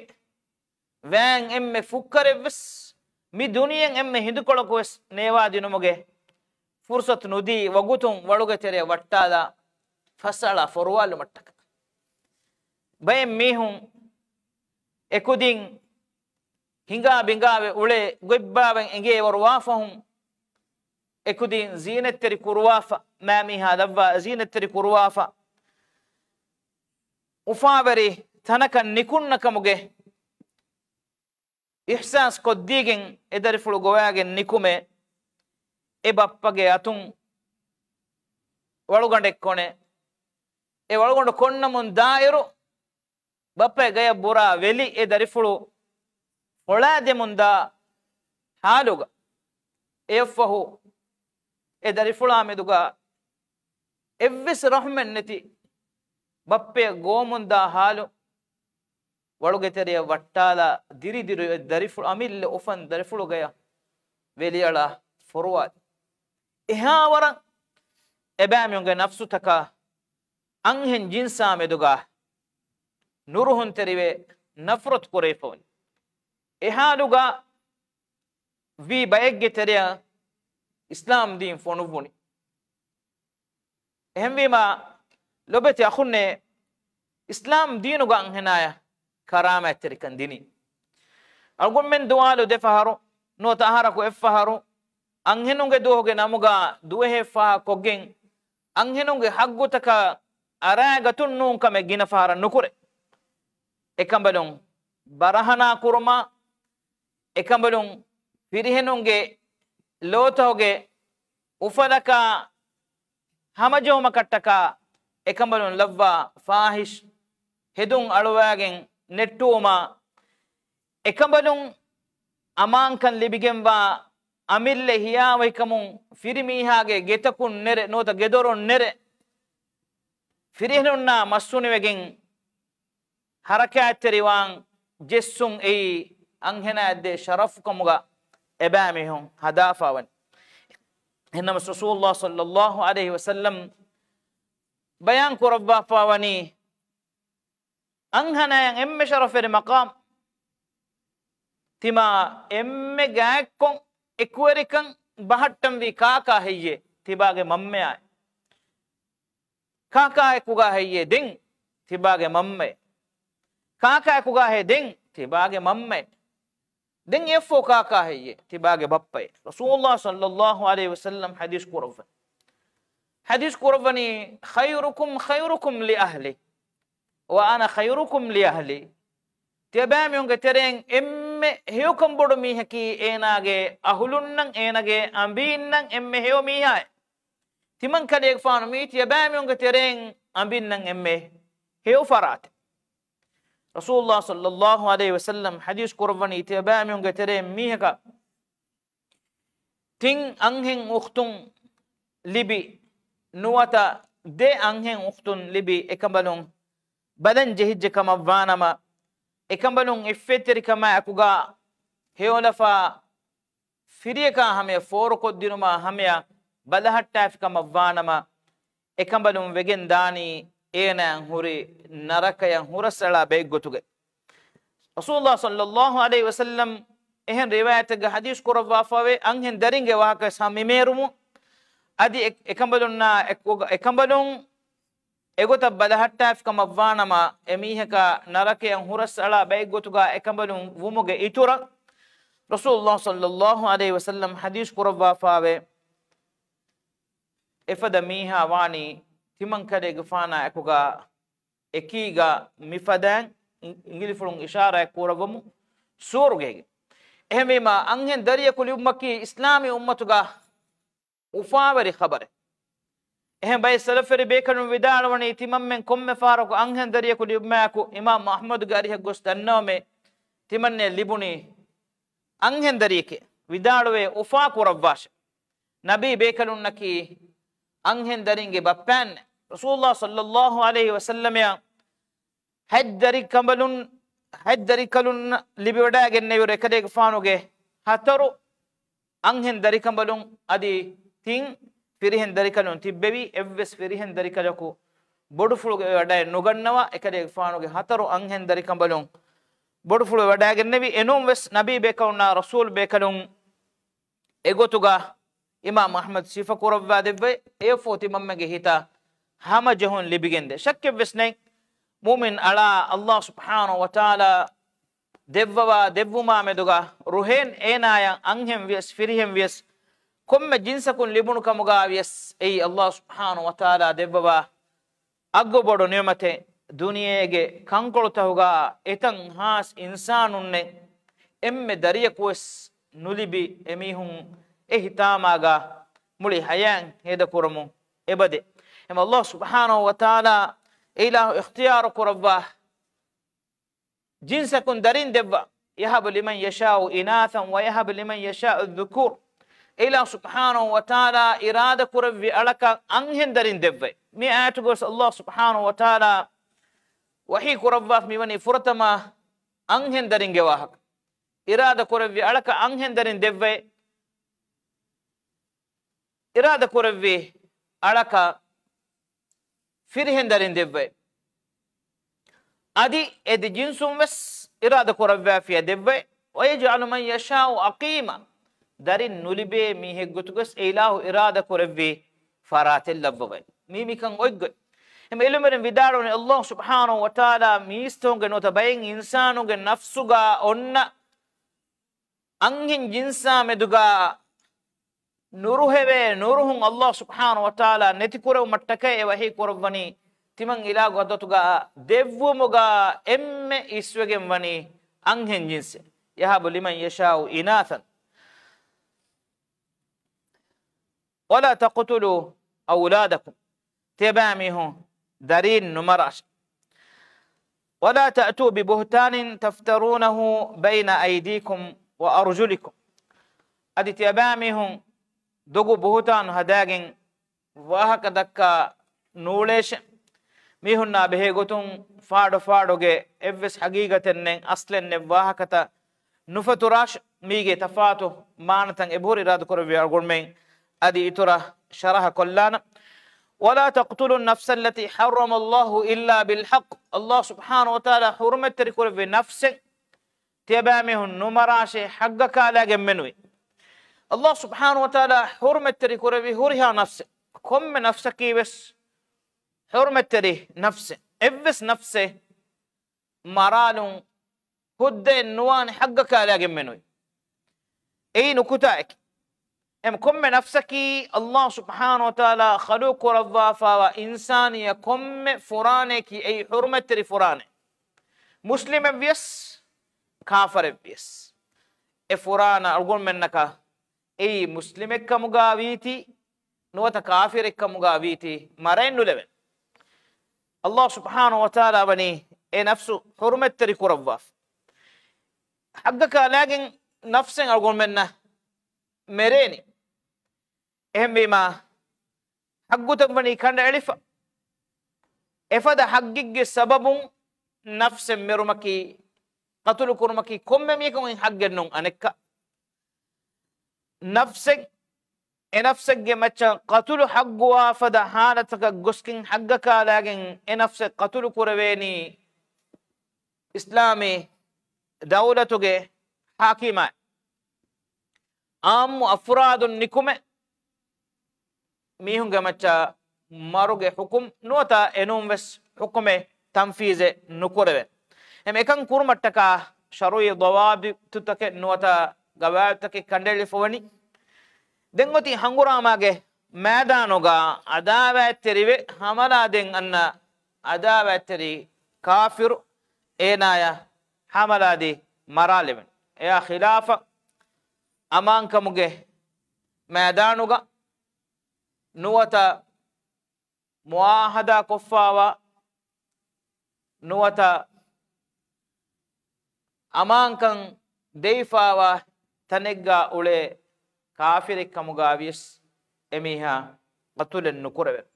ވައިން އެންމެ ފުއްކަރެއްވެސް މި ދުނިޔެއިން އެންމެ ހިނދުކޮޅަކު ވެސް ނޭވާދިނުމުގެ ފުރުސަތު ނުދީ ވަގުތުން ވަޅުގެ ތެރެއަށް ވައްޓާލާ ފައްސައަޅާ ފޮރުވާލުމަށްޓަކާ. ބައެއް މީހުން އެކުދިން ހިނގާ ބިނގާވެ އުޅޭ ގޮތްބާވަން އެނގޭވަރު ވާފަހުން، އެކުދިން ޒީނަތްތެރި ކުރުވާފަ، މާމީހާ ލައްވާ ޒީނަތްތެރި ކުރުވާފަ، އުފާވެރި ތަނަކަށް ނިކުންނަ ކަމުގެ އިޙްސާސް ކޮށްދީގެން އެ ދަރިފުޅު ގޮވާގެން ނިކުމެ، އެ ބައްޕަގެ އަތުން ވަޅުގަނޑެއް ކޮނެ، އެ ވަޅުގަނޑު ކޮންނަމުން ދާއިރު، ބައްޕަގެ ގަޔަށް ބުރާ ވެލި އެ ދަރިފުޅު ފޮޅާދެމުންދާ ހާލުގަ، އެއަށްފަހު އެ ދަރިފުޅާ މެދުގަ އެއްވެސް ރަޙުމެއް ނެތި ބައްޕައަށް ގޮވަމުންދާ ހާލު، ވަޅުގެ ތެރެއަށް ވައްޓާލާ ދިރި ދިރި އެ ދަރިފުޅު، އަމިއްލަ އުފަން ދަރިފުޅުގަޔަށް ވެލިއަޅާ ފޮރުވާލި. އެހާވަރަށް އެބައިމީހުންގެ ނަފްސުތަކާ އަންހެން ޖިންސާ މެދުގަ ނުރުހުންތެރިވެ ނަފްރަތު ކުރެވިފަވަނީ. އެހާލުގަ ވީ ބައެއްގެ ތެރެއަށް އިސްލާމް ދީން ފޮނުއްވުނީ. އެހެންވީމާ، ލޮބެތި އަޚުންނޭ، އިސްލާމް ދީނުގަ އަންހެނާޔަށް ކަރާމާތްތެރިކަން ދިނީ. އަޅުގަނޑުމެން ދުވާލު ދެފަހަރު، ނުވަތަ އަހަރަކު އެއްފަހަރު، އަންހެނުންގެ ދުވަހުގެ ނަމުގަ ދުވަހެއް ފާހަގަކޮށްގެން، އަންހެނުންގެ ހައްގުތަކަށް އަރާގަތުން ނޫން ކަމެއް ގިނަ ފަހަރަށް ނުކުރޭ. އެކަނބަލުން ބަރަހަނާ ކުރުމާ، އެކަނބަލުން ފިރިހެނުންގެ ލޯތަކުގެ އުފަލަކާ ހަމަޖެހުމަކަށްޓަކާ، އެކަނބަލުން ލައްވާ ފާހިޝް ހެދުން އަޅުވާގެން ނެއްޓުވުމާ، އެކަނބަލުން އަމާންކަން ލިބިގެންވާ އަމިއްލަ ހިޔާވަހިކަމުން ފިރިމީހާގެ ގެތަކުން ނެރެ، ނުވަތަ ގެދޮރުން ނެރެ، ފިރިހެނުންނާ މަސްހުނިވެގެން ހަރަކާތްތެރިވާން ޖެއްސުން އެއީ އަންހެނާއަށްދޭ ޝަރަފުކަމުގަ އެބައިމީހުން ހަދާފަވަނީ. އެހެންނަމަސް ރަސޫލުﷲ ޞައްލަﷲ ޢަލައިހި ވަސައްލަމް ބަޔާން ކުރައްވާފަވަނީ، އަންހެނާޔަށް އެންމެ ޝަރަފުވެރި މަޤާމް، ތިމާ އެންމެ ގާތްކޮށް އެކުވެރިކަން ބަހައްޓަންވީ ކާކާ ހެއްޔޭ؟ ތިބާގެ މަންމަޔާ. ކާކާއެކުގާ ހެއްޔޭ ދެން؟ ތިބާގެ މަންމައޭ. ކާކާއެކުގާ ހޭ ދެން؟ ތިބާގެ މަންމައޭ. ދެން އެއަށްފަހު ކާކާ ހެއްޔޭ؟ ތިބާގެ ބައްޕައޭ. ރަސޫލުﷲ ޞައްލަﷲ ޢަލައިހި ވަސައްލަމް ޙަދީޘް ކުރައްވަނީ. ޙަދީޘް ކުރައްވަނީ، "خيركم خيركم لأهله وأنا خيركم لأهلي." ތިޔަބައިމީހުންގެ ތެރެއިން އެންމެ ހެޔޮކަން ބޮޑު މީހަކީ އޭނާގެ އަހުލުންނަށް، އޭނާގެ އަނބީންނަށް އެންމެ ހެޔޮ މީހާއޭ. ތިމަންކަލޭގެފާނު މީ ތިޔަބައިމީހުންގެ ތެރެއިން އަނބިންނަށް އެންމެ ހެޔޮ ފަރާތެއް. ރަސޫލުﷲ ޞައްލަﷲ ޢަލައިހި ވަސައްލަމް ޙަދީޘް ކުރައްވަނީ، ތިޔަބައިމީހުންގެ ތެރެއިން މީހަކަށް ތިން އަންހެން އުޚްތުން ލިބި ނުވަތަ ދެ އަންހެން އުޚްތުން ލިބި އެކަނބަލުން ބަލަން ޖެހިއްޖެ ކަމަށް ވާނަމަ، އެކަނބަލުން އިއްފަތްތެރިކަމާ އެކުގާ ހެޔޮލަފާ ފިރިޔަކާ ހަމަޔަށް ފޯރުކޮށްދިނުމާ ހަމަޔަށް ބަލަހައްޓާފި ކަމަށް ވާނަމަ، އެކަނބަލުން ވެގެން ދާނީ އޭނާއަށް ހުރި ނަރަކަޔަށް ހުރަސްއަޅާ ބައެއްގޮތުގައި. ރަސޫލުﷲ ޞައްލަﷲ ޢަލައިހި ވަސައްލަމް އެހެން ރިވާޔަތެއްގަ ޙަދީޘް ކުރައްވާފައިވޭ، އަންހެން ދަރިންގެ ވާހަކަ ހަމަ މިމޭރުމު، އަދި އެ-، އެކަނބަލުންނާ އެކުގަ-، އެކަނބަލުން އެގޮތަށް ބަލަހައްޓާފި ކަމަށް ވާނަމަ، އެމީހަކާ ނަރަކަޔަށް ހުރަސްއަޅާ ބައެއްގޮތުގަ އެކަނބަލުން ވުމުގެ އިތުރަށް، ރަސޫލުﷲ ޞައްލަﷲ ޢަލައިހި ވަސައްލަމް ޙަދީޘް ކުރައްވާފައިވޭ، އެފަދަ މީހާ ވާނީ ތިމަންކަލޭގެފާނާ އެކުގަ އެކީގަ މިފަދައިން އިނގިލިފުޅުން އިޝާރާތް ކުރައްވަމު ސޫރުގެ ހިގެ. އެހެންވީމާ، އަންހެން ދަރިޔަކު ލިބުމަކީ އިސްލާމީ އުއްމަތުގަ އުފާވެރި ޚަބަރެއް. އެހެން ބައެއް ސަލަފްވެރި ބޭކަލުން ވިދާޅުވަނީ، ތިމަންމެން ކޮންމެ ފަހަރަކު އަންހެން ދަރިޔަކު ލިބުމާއެކު، އިމާމް އަޙްމަދުގެ އަރިހަށް ގޮސް ދަންނަވަމޭ، ތިމަންނޭ ލިބުނީ އަންހެން ދަރިޔެކޭ. ވިދާޅުވޭ، އުފާ ކުރައްވާށެ. ނަބީ ބޭކަލުންނަކީ އަންހެން ދަރިންގެ ބައްޕާންނޭ. ރަސޫލުﷲ ޞައްލަﷲ ޢަލައިހި ވަސައްލަމައަށް ހަތް ދަރިކަނބަލުން، ހަތް ދަރިކަލުން ލިބިވަޑައިގެންނެވިއިރު، އެކަލޭގެފާނުގެ ހަތަރު އަންހެން ދަރިކަނބަލުން އަދި ތިން ފިރިހެން ދަރިކަލުން ތިއްބެވި. އެއްވެސް ފިރިހެން ދަރިކަލަކު ބޮޑުފުޅުގައި ވަޑައެއް ނުގަންނަވާ، އެކަލޭގެފާނުގެ ހަތަރު އަންހެން ދަރިކަނބަލުން ބޮޑުފުޅު ވަޑައިގެންނެވި. އެނޫން ވެސް ނަބީ ބޭކަލުންނާ ރަސޫލް ބޭކަލުން އެގޮތުގަ އިމާމް އަޙްމަދު ސިފަ ކުރައްވާ ދެއްވައި، އެއަށްފަހު ތިމަންމެގެ ހިތަށް ހަމަޖެހުން ލިބިގެންދޭ. ޝައްކެއްވެސް ނެތް، މުއުމިން އަޅާ އައްލާހު ސުބްޙާނަހު ވަތަޢާލާ ދެއްވަވާ ދެއްވުމާ މެދުގަ ރުހޭން އޭނާޔަށް އަންހެން ވިޔަސް ފިރިހެން ވިޔަސް ކޮންމެ ޖިންސަކުން ލިބުނު ކަމުގަ ވިޔަސް އެއީ އައްލާހު ސުބްޙާނަހު ވަތަޢާލާ ދެއްވަވާ އަގުބޮޑު ނިޢުމަތެއް. ދުނިޔޭގެ ކަންކޮޅުތަކުގަ އެތަން ހާސް އިންސާނުންނެއް އެންމެ ދަރިޔަކުވެސް ނުލިބި އެމީހުން އެ ހިތާމާގަ މުޅި ޙަޔާތް ހޭދަކުރަމުން އެބަދޭ. އެމަ އައްލާހު ސުބްޙާނަހު ވަތަޢާލާ އެއިލާހު އިޚްތިޔާރު ކުރައްވާ ޖިންސަކުން ދަރިން ދެއްވާ، يهب لمن يشاء إناثا ويهب لمن يشاء الذكور. އެއިލާހު ސުބްޙާނަހު ވަތަޢާލާ އިރާދަ ކުރެއްވި އަޅަކަށް އަންހެން ދަރިން ދެއްވައި. މި އާޔަތުގަވެސް އައްލާހު ސުބްޙާނަހު ވަތަޢާލާ ވަޙީ ކުރައްވާފަ މިވަނީ ފުރަތަމަ އަންހެން ދަރިންގެ ވާހަކަ. އިރާދަ ކުރެއްވި އަޅަކަށް އަންހެން ދަރިން ދެއްވައި. އިރާދަ ކުރެއްވި އަޅަކަށް ފިރިހެން ދަރިން ދެއްވައި. އަދި އެ ދެ ޖިންސުން ވެސް އިރާދަ ކުރައްވާފިޔާ ދެއްވައި. ويجعل من يشاء عقيما. ދަރިން ނުލިބޭ މީހެއްގޮތުގަސް އެއިލާހު އިރާދަ ކުރެއްވި ފަރާތެއް ލައްވަވައި. މީ މިކަން އޮތްގޮތް. އެމަ އިލްމުވެރިން ވިދާޅުވަނީ، އައްލާހު ސުބްޙާނަހު ވަތަޢާލާ މީސްތަކުންގެ ނުވަތަ ބައެއް އިންސާނުންގެ ނަފްސުގަ އޮންނަ އަންހެން ޖިންސާ މެދުގަ ނުރުހެވޭ ނުރުހުން އައްލާހު ސުބްޙާނަހު ވަތަޢާލާ ނެތިކުރެވުމަށްޓަކައި އެ ވަޙީ ކުރައްވަނީ، ތިމަން އިލާ ގޮތުގަ ދެއްވުމުގަ އެންމެ އިސްވެގެން ވަނީ އަންހެން ޖިންސެއް. يهب لمن يشاء إناثا. ولا تقتلوا أولادكم. ތިޔަބައިމީހުން ދަރީން ނުމަރާށެ. ولا تأتوا ببهتان تفترونه بين أيديكم وأرجلكم. އަދި ތިޔަބައިމީހުން ދޮގު ބުހުތާނު ހަދާގެން ވާހަކަ ދައްކާ ނޫޅޭށެ. މީހުންނާ ބެހޭ ގޮތުން ފާޑު ފާޑުގެ އެއްވެސް ޙަޤީޤަތެއް ނެތް، އަސްލެއް ނެތް ވާހަކަތައް ނުފެތުރާށެ. މީގެ ތަފާތު މާނަތައް އެބަހުރި އިރާދަކުރެއްވި އަޅުގަނޑުމެން އަދި އިތުރަށް ޝަރަޙަ ކޮށްލާނަން. ولا تقتلوا النفس التي حرم الله إلا بالحق. އައްލާހު ސުބްޙާނަހު ވަތަޢާލާ ޙުރުމަތްތެރި ކުރެއްވި ނަފްސެއް ތިޔަބައިމީހުން ނުމަރާށޭ ޙައްޤަކާލާގެން މެނުވީ. އައްލާހު ސުބްޙާނަހު ވަތަޢާލާ ޙުރުމަތްތެރި ކުރެއްވި ހުރިހާ ނަފްސެއް، ކޮންމެ ނަފްސަކީ ވެސް ޙުރުމަތްތެރި ނަފްސެއް. އެއްވެސް ނަފްސެއް މަރާލުން ހުއްދައެއް ނުވާނެ ޙައްޤަކާލާގެން މެނުވީ. އެއީ ނުކުތާއެކެއް. އެމަ ކޮންމެ ނަފްސަކީ އައްލާހު ސުބްޙާނަހު ވަތަޢާލާ ޚަލުޤު ކުރައްވާފައިވާ އިންސާނިއްޔާ ކޮންމެ ފުރާނައަކީ އެއީ ޙުރުމަތްތެރި ފުރާނައެއް. މުސްލިމެއްވިޔަސް ކާފަރެއްވިޔަސް އެ ފުރާނަ އަޅުގަނޑުމެންނަކަށް އެއީ މުސްލިމެއްކަމުގަ ވީތީ، ނުވަތަ ކާފިރެއްކަމުގަ ވީތީ މަރައެއް ނުލެވެން. އައްލާހު ސުބްޙާނަހު ވަތަޢާލާ ވަނީ އެ ނަފްސު ޙުރުމަތްތެރި ކުރައްވާފަ. ޙައްޤަކާލާގެން ނަފްސެއް އަޅުގަނޑުމެންނަށް މެރޭނީ. އެހެންވީމާ، ޙައްޤުތައް ވަނީ ކަނޑައެޅިފަ. އެފަދަ ޙައްޤެއްގެ ސަބަބުން ނަފްސެއް މެރުމަކީ، ޤަތުލު ކުރުމަކީ ކޮންމެ މީހަކު އޮތް ޙައްޤެއް ނޫން އަނެއްކާ. ނަފްސެއް، އެ ނަފްސެއްގެ މައްޗަށް ޤަތުލު ޙައްޤުވާ ފަދަ ޙާލަތަކަށް ގޮސްގެން ޙައްޤަކާލާގެން އެ ނަފްސެއް ޤަތުލު ކުރެވޭނީ އިސްލާމީ ދައުލަތުގެ ޙާކިމާ ޢާއްމު އަފްރާދުން ނިކުމެ މީހުންގެ މައްޗަށް މަރުގެ ޙުކުމް ނުވަތަ އެނޫން ވެސް ޙުކުމެއް ތަންފީޒެއް ނުކުރެވޭ. އެމަ އެކަން ކުރުމަށްޓަކާ ޝަރުޢީ ޟަވާބިޠުތަކެއް ނުވަތަ ޤަވާޢިދުތަކެއް ކަނޑައެޅިފަ ވަނީ. ދެން އޮތީ ހަނގުރާމާގެ މައިދާނުގަ ޢަދާވާތްތެރިވެ ޙަމަލާ ދޭން އަންނަ ޢަދާވާތްތެރި ކާފިރު އޭނާޔަށް ޙަމަލާދީ މަރާލެވެން. އެއާ ޚިލާފަށް އަމާންކަމުގެ މައިދާނުގަ ނުވަތަ މުޢާހަދާ ކޮށްފައިވާ ނުވަތަ އަމާންކަން ދެވިފައިވާ ތަނެއްގަ އުޅޭ ކާފިރެއްކަމުގަ ވިޔަސް އެމީހާ ޤަތުލެއް ނުކުރެވެން.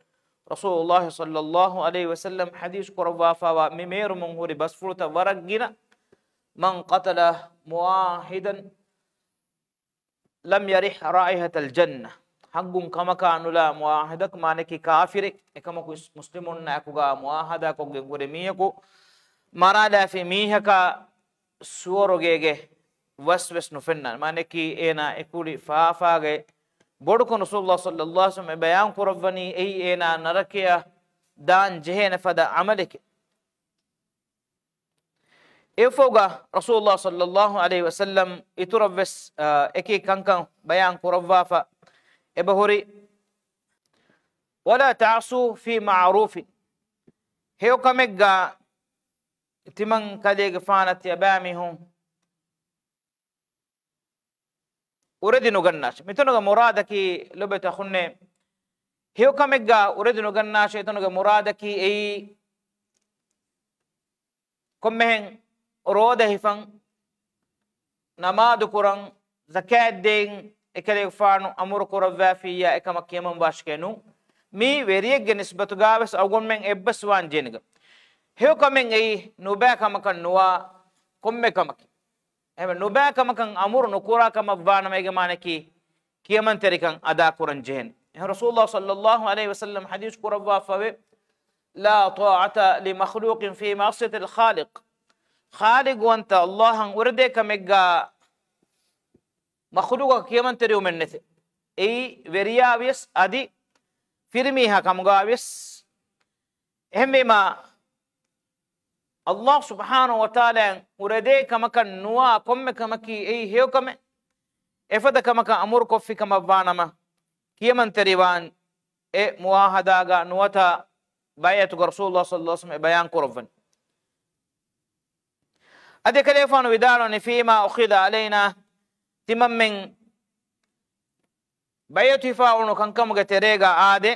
ރަސޫލުﷲ ޞައްލަﷲ ޢަލައިހި ވަސައްލަމް ޙަދީޘް ކުރައްވާފައިވާ މި މޭރުމުން ހުރި ބަސްފުޅުތައް ވަރަށް ގިނަ، من قتل معاهدا لم يرح رائحة الجنة. ޙައްޤުން ކަމަކާ ނުލާ މުޢާހަދަކު މާނައަކީ ކާފިރެއް އެކަމަކު މުސްލިމުންނާ އެކުގަ މުޢާހަދާކޮށްގެން ހުރި މީހަކު މަރާލާފި މީހަކާ ސުވަރުގޭގެ ވަސް ވެސް ނުފެންނާނެ. މާނައަކީ އޭނާ އެ ކުޅި ފާފާގެ ބޮޑުކޮށް ރަސޫލުﷲ ޞައްލަﷲ ޢަލައިހި ވަސައްލަމަ އެ ބަޔާން ކުރައްވަނީ އެއީ އޭނާ ނަރަކަޔަށް ދާން ޖެހޭނެ ފަދަ ޢަމަލެކޭ. އެއަށްފަހުގަ ރަސޫލުﷲ ޞައްލަﷲ ޢަލައިހި ވަސައްލަމަ އިތުރަށްވެސް، އާ، އެކި ކަންކަން ބަޔާން ކުރައްވާފަ އެބަހުރި، "ولا تعصوا في معروف." ހެޔޮކަމެއްގަ ތިމަން ކަލޭގެފާނަށް ތިޔަބައިމީހުން އުރެދި ނުގަންނާށޭ. މިތަނުގެ މުރާދަކީ ލޮބުވެތި އަޚުންނޭ، ހެޔޮކަމެއްގަ އުރެދި ނުގަންނާށޭ. އެތަނުގެ މުރާދަކީ އެއީ، ކޮންމެހެން ރޯދަ ހިފަން، ނަމާދު ކުރަން، ޒަކާތް ދޭން އެކަލޭގެފާނު އަމުރު ކުރައްވާފިއްޔާ އެކަމަށް ކިޔަމަންވާށޭ ނޫން. މީ ވެރިއެއްގެ ނިސްބަތުގަވެސް އަޅުގަނޑުމެން އެއްބަސްވާން ޖެހޭނެ. ހެޔޮކަމެއް އެއީ ނުބައި ކަމަކަށް ނުވާ ކޮންމެ ކަމަކީ. އެހެންވެ ނުބައި ކަމަކަށް އަމުރު ނުކުރާ ކަމަށްވާނަމަ އޭގެ މާނައަކީ ކިޔަމަންތެރިކަން އަދާކުރަން ޖެހޭނެ. އެހެން ރަސޫލުﷲ ޞައްލަﷲ ޢަލައިހި ވަސައްލަމަ ޙަދީޘް ކުރައްވާފަވޭ، "لا طاعة لمخلوق في معصية الخالق." ޚާލިޤުވަންތަ ﷲ އަށް އުރެދޭ ކަމެއްގަ މަޚްލޫޤަކަށް ކިޔަމަންތެރިވުމެއް ނެތޭ. އެއީ ވެރިޔާވިޔަސް އަދި ފިރިމީހާ ކަމުގަވިޔަސް. އެހެންވީމާ، ﷲ ސުބްޙާނަހޫ ވަތަޢާލާއަށް އުރެދޭ ކަމަކަށް ނުވާ ކޮންމެ ކަމަކީ އެއީ ހެޔޮކަމެއް. އެފަދަ ކަމަކަށް އަމުރު ކޮށްފި ކަމަށްވާނަމަ، ކިޔަމަންތެރިވާން އެ މުޢާހަދާގަ ނުވަތަ ބައިޢަތުގަ ރަސޫލުﷲ ޞައްލަﷲ ޢަލައިހި ވަސައްލަމަ އެ ބަޔާން ކުރައްވަނީ. އަދި އެކަލޭގެފާނު ވިދާޅުވަނީ، "فيما أخذ علينا." ތިމަންމެން ބައިޢަތު ހިފާ އުޅުނު ކަންކަމުގެ ތެރޭގަ އާދޭ،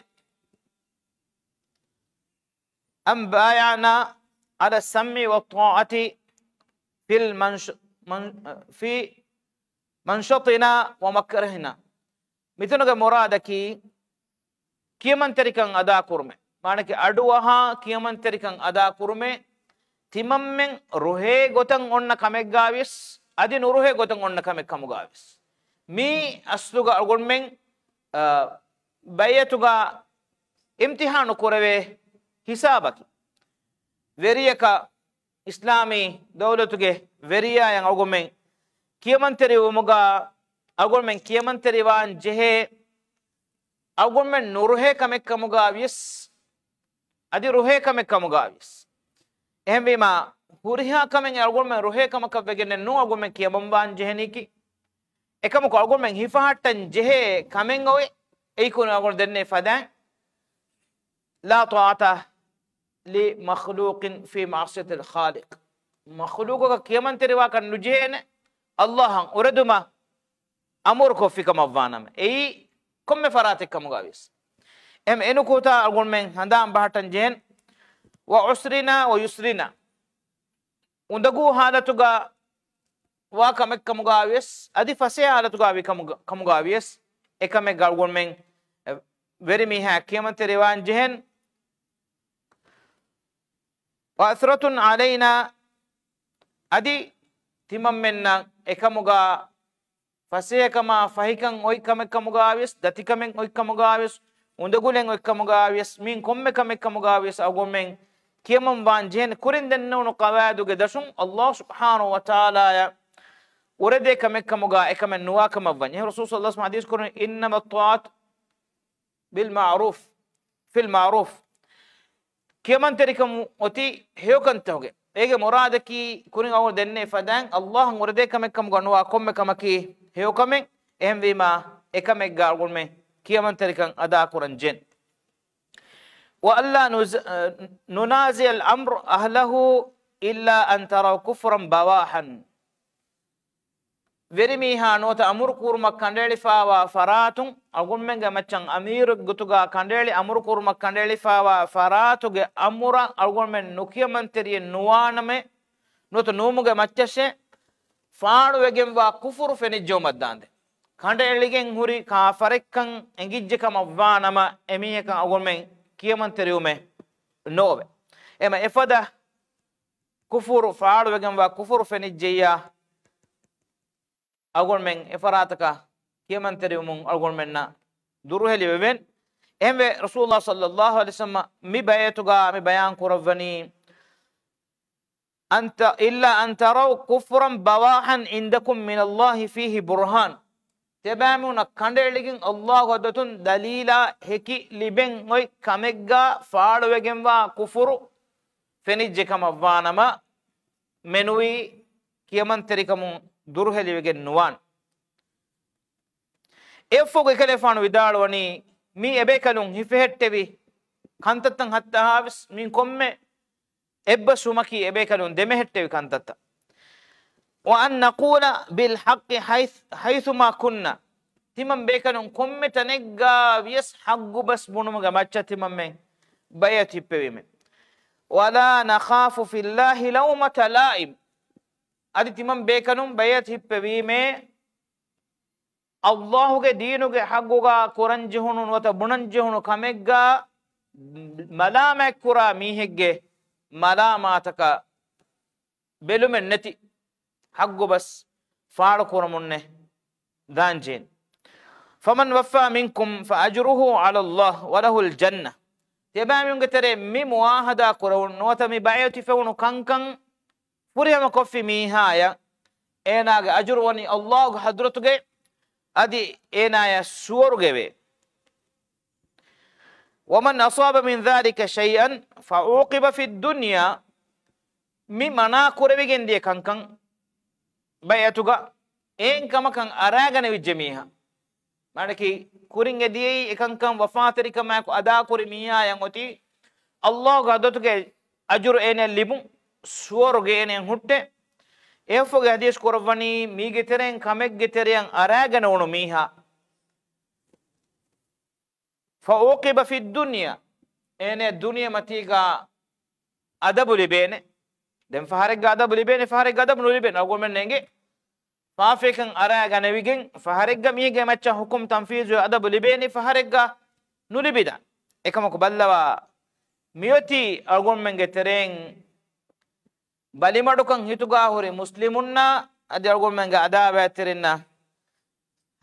"أن بايعنا على السمع والطاعة في المنش-، من-، في منشطنا ومكرهنا." މިތަނުގެ މުރާދަކީ ކިޔަމަންތެރިކަން އަދާކުރުމެއް. މާނައަކީ އަޑުއަހާ ކިޔަމަންތެރިކަން އަދާކުރުމެއް، ތިމަންމެން ރުހޭ ގޮތަށް އޮންނަ ކަމެއްގަވިޔަސް، އަދި ނުރުހޭ ގޮތަށް އޮންނަ ކަމެއް ކަމުގަވިޔަސް. މީ އަސްލުގަ އަޅުގަނޑުމެން، އާ، ބައިޢަތުގަ އިމްތިޙާނު ކުރެވޭ ހިސާބަކީ. ވެރިޔަކަށް، އިސްލާމީ ދައުލަތުގެ ވެރިޔާއަށް އަޅުގަނޑުމެން ކިޔަމަންތެރިވުމުގަ، އަޅުގަނޑުމެން ކިޔަމަންތެރިވާން ޖެހޭ، އަޅުގަނޑުމެން ނުރުހޭ ކަމެއް ކަމުގަވިޔަސް، އަދި ރުހޭ ކަމެއް ކަމުގަވިޔަސް. އެހެންވީމާ، ހުރިހާ ކަމެއް އަޅުގަނޑުމެން ރުހޭ ކަމަކަށް ވެގެންނެއް ނޫން އަޅުގަނޑުމެން ކިޔަމަންވާން ޖެހެނީކީ. އެކަމަކު އަޅުގަނޑުމެން ހިފަހައްޓަން ޖެހޭ ކަމެއް އޮތް، އެއީ ކުރިން އަޅުގަނޑު ދެންނެވި ފަދައިން، "لا طاعة لمخلوق في معصية الخالق." މަޚްލޫޤަކަށް ކިޔަމަންތެރިވާކަށް ނުޖެހޭނެ، ﷲ އަށް އުރެދުމަށް އަމުރު ކޮށްފި ކަމަށްވާނަމަ، އެއީ ކޮންމެ ފަރާތެއް ކަމުގަވިޔަސް. އެހެން އެ ނުކުތާ އަޅުގަނޑުމެން ހަނދާން ބަހައްޓަން ޖެހެން، "وعسرنا ويسرنا." އުނދަގޫ ހާލަތުގަ ވާ ކަމެއް ކަމުގަވިޔަސް، އަދި ފަސޭހަ ހާލަތުގަ ވި ކަމުގަ-، ކަމުގަވިޔަސް، އެކަމެއްގަ އަޅުގަނޑުމެން ވެރިމީހާ ކިޔަމަންތެރިވާން ޖެހެން. "وعثرة علينا." އަދި ތިމަންމެންނަށް އެކަމުގަ ފަސޭހަކަމާ ފަހިކަން އޮތް ކަމެއް ކަމުގަވިޔަސް، ދަތިކަމެއް އޮތް ކަމުގަވިޔަސް، އުނދަގުލެއް އޮތް ކަމުގަވިޔަސް، މިން ކޮންމެ ކަމެއް ކަމުގަވިޔަސް އަޅުގަނޑުމެން ކިޔަމަންވާން ޖެހެން. ކުރިން ދެންނެވުނު ޤަވާއިދުގެ ދަށުން ﷲ ސުބްޙާނަހޫ ވަތަޢާލާއަށް އުރެދޭ ކަމެއް ކަމުގަ އެކަމެއް ނުވާ ކަމަށްވަންޏާ. ރަސޫލު ޞައްލަﷲ ޢަލައިހި ވަސައްލަމަ ޙަދީޘް ކުރަނީ، "إنما الطاعة بالمعروف، في المعروف." ކިޔަމަންތެރިކަން އޮތީ ހެޔޮކަންތަކުގެ. އޭގެ މުރާދަކީ ކުރިން އަޅުގަނޑު ދެންނެވި ފަދައިން، ﷲ އަށް އުރެދޭ ކަމެއް ކަމުގަ ނުވާ ކޮންމެ ކަމަކީ ހެޔޮކަމެއް. އެހެންވީމާ، އެކަމެއްގަ އަޅުގަނޑުމެން ކިޔަމަންތެރިކަން އަދާކުރަން ޖެހެން. "وألا نز-، ننازع الأمر أهله إلا أن تروا كفرا بواحا." ވެރިމީހާ ނުވަތަ އަމުރު ކުރުމަށް ކަނޑައެޅިފައިވާ ފަރާތުން، އަޅުގަނޑުމެންގެ މައްޗަށް އަމީރެއް ގޮތުގަ ކަނޑައެޅި އަމުރު ކުރުމަށް ކަނޑައެޅިފައިވާ ފަރާތުގެ އަމުރަށް އަޅުގަނޑުމެން ނުކިޔަމަންތެރިއެއް ނުވާނަމޭ، ނުވަތަ ނުވުމުގެ މައްޗަށޭ، ފާޅުވެގެންވާ ކުފުރު ފެނިއްޖެއުމަށްދާނދޭ. ކަނޑައެޅިގެން ހުރި ކާފަރެއްކަން އެނގިއްޖެ ކަމަށްވާނަމަ، އެމީހަކަށް އަޅުގަނޑުމެން ކިޔަމަންތެރިވުމެއް ނޯވޭ. އެމަ އެފަދަ ކުފުރު، ފާޅުވެގެންވާ ކުފުރު ފެނިއްޖެއްޔާ، އަޅުގަނޑުމެން އެފަރާތަކަށް ކިޔަމަންތެރިވުމުން އަޅުގަނޑުމެންނަށް ދުރުހެލިވެވެން. އެހެންވެ، ރަސޫލުﷲ ޞައްލަﷲ ޢަލައިހި ވަސައްލަމަ މި ބައިޢަތުގަ މި ބަޔާން ކުރައްވަނީ، أن ت-، إلا أن تروا كفرا بواحا عندكم من الله فيه برهان. ތިޔަބައިމީހުންނަށް ކަނޑައެޅިގެން ﷲ ގެ ހަޟްރަތުން ދަލީލާ ހެކި ލިބެން އޮތް ކަމެއްގާ ފާޅުވެގެންވާ ކުފުރު ފެނިއްޖެ ކަމަށްވާނަމަ، މެނުވީ ކިޔަމަންތެރިކަމުން ދުރުހެލިވެގެން ނުވާން. އެއަށްފަހު އެކަލޭފާނު ވިދާޅުވަނީ، މީ އެބޭކަލުން ހިފެހެއްޓެވި ކަންތައްތައް ހައްތަހާވެސް މި ކޮންމެ އެއްބަސްވުމަކީ އެބޭކަލުން ދެމެހެއްޓެވި ކަންތައްތައް. وأن نقول بالحق حيث، حيثما كنا. ތިމަން ބޭކަލުން ކޮންމެ ތަނެއްގާ ވިޔަސް ހައްގު ބަސް ބުނުމުގެ މައްޗަށް ތިމަންމެން ބައިޢަތު ހިއްޕެވީމޭ. ولا نخاف في الله لومة لائم. އަދި ތިމަން ބޭކަލުން ބައިޢަތު ހިއްޕެވީމޭ، ﷲ ގެ ދީނުގެ ހައްގުގާ ކުރަންޖެހުނު ނުވަތަ ބުނަންޖެހުނު ކަމެއްގާ މަލާމާތްކުރާ މީހެއްގެ މަލާމާތަކަށް ބެލުމެއް ނެތި، ހައްގު ބަސް ފާޅުކުރަމުންނެ ދާންޖެހެން. فمن وفى منكم فأجره على الله وله الجنة. ތިޔަބައިމީހުންގެ ތެރޭ މި މުޢާހަދާ ކުރެވުނު ނުވަތަ މި ބައިޢަތު ހިފެވުނު ކަންކަން ފުރިހަމަ ކޮށްފި މީހާޔަށް އޭނާގެ އަޖުރު ވަނީ ﷲ ގެ ޙަޟްރަތުގައި، އަދި އޭނާޔަށް ސުވަރުގެވޭ. ومن أصاب من ذلك شيئا فعوقب في الدنيا. މި މަނާ ކުރެވިގެން ދިޔަ ކަންކަން ބައިޢަތުގަ އެހެން ކަމަކަށް އަރާގަނެވިއްޖެ މީހާ، މާނަކީ ކުރިން އެ ދިޔައީ އެކަންކަން ވަފާތެރިކަމާއެކު އަދާކުރި މީހާޔަށް އޮތީ ﷲ ގެ ޙަޟްރަތުގެ އަޖުރު އޭނަޔަށް ލިބުން، ސުވަރުގެ އޭނަޔަށް ހުއްޓެ. އެއަށްފަހުގެ ޙަދީޘް ކުރައްވަނީ މީގެ ތެރެއިން ކަމެއްގެ ތެރެއަށް އަރާގަނެވުނު މީހާ، فعوقب في الدنيا، އޭނަ ދުނިޔެމަތީގަ އަދަބު ލިބޭނެ. ދެން ފަހަރެއްގަ އަދަބު ލިބޭނެ، ފަހަރެއްގަ އަދަބު ނުލިބޭނެ. އަޅުގަނޑުމެންނަށް އެނގޭ ފާފައެއްކަން އަރާގަނެވިގެން ފަހަރެއްގަ މީގެ މައްޗަށް ހުކުމް ތަންފީޒުވެ އަދަބު ލިބޭނީ، ފަހަރެއްގަ ނުލިބިދާނެ. އެކަމަކު ބައްލަވާ، މިއޮތީ އަޅުގަނޑުމެންގެ ތެރެއިން ބަލިމަޑުކަން ހިތުގާ ހުރި މުސްލިމުންނާ އަދި އަޅުގަނޑުމެންގެ އަދާވާތެރިންނަށް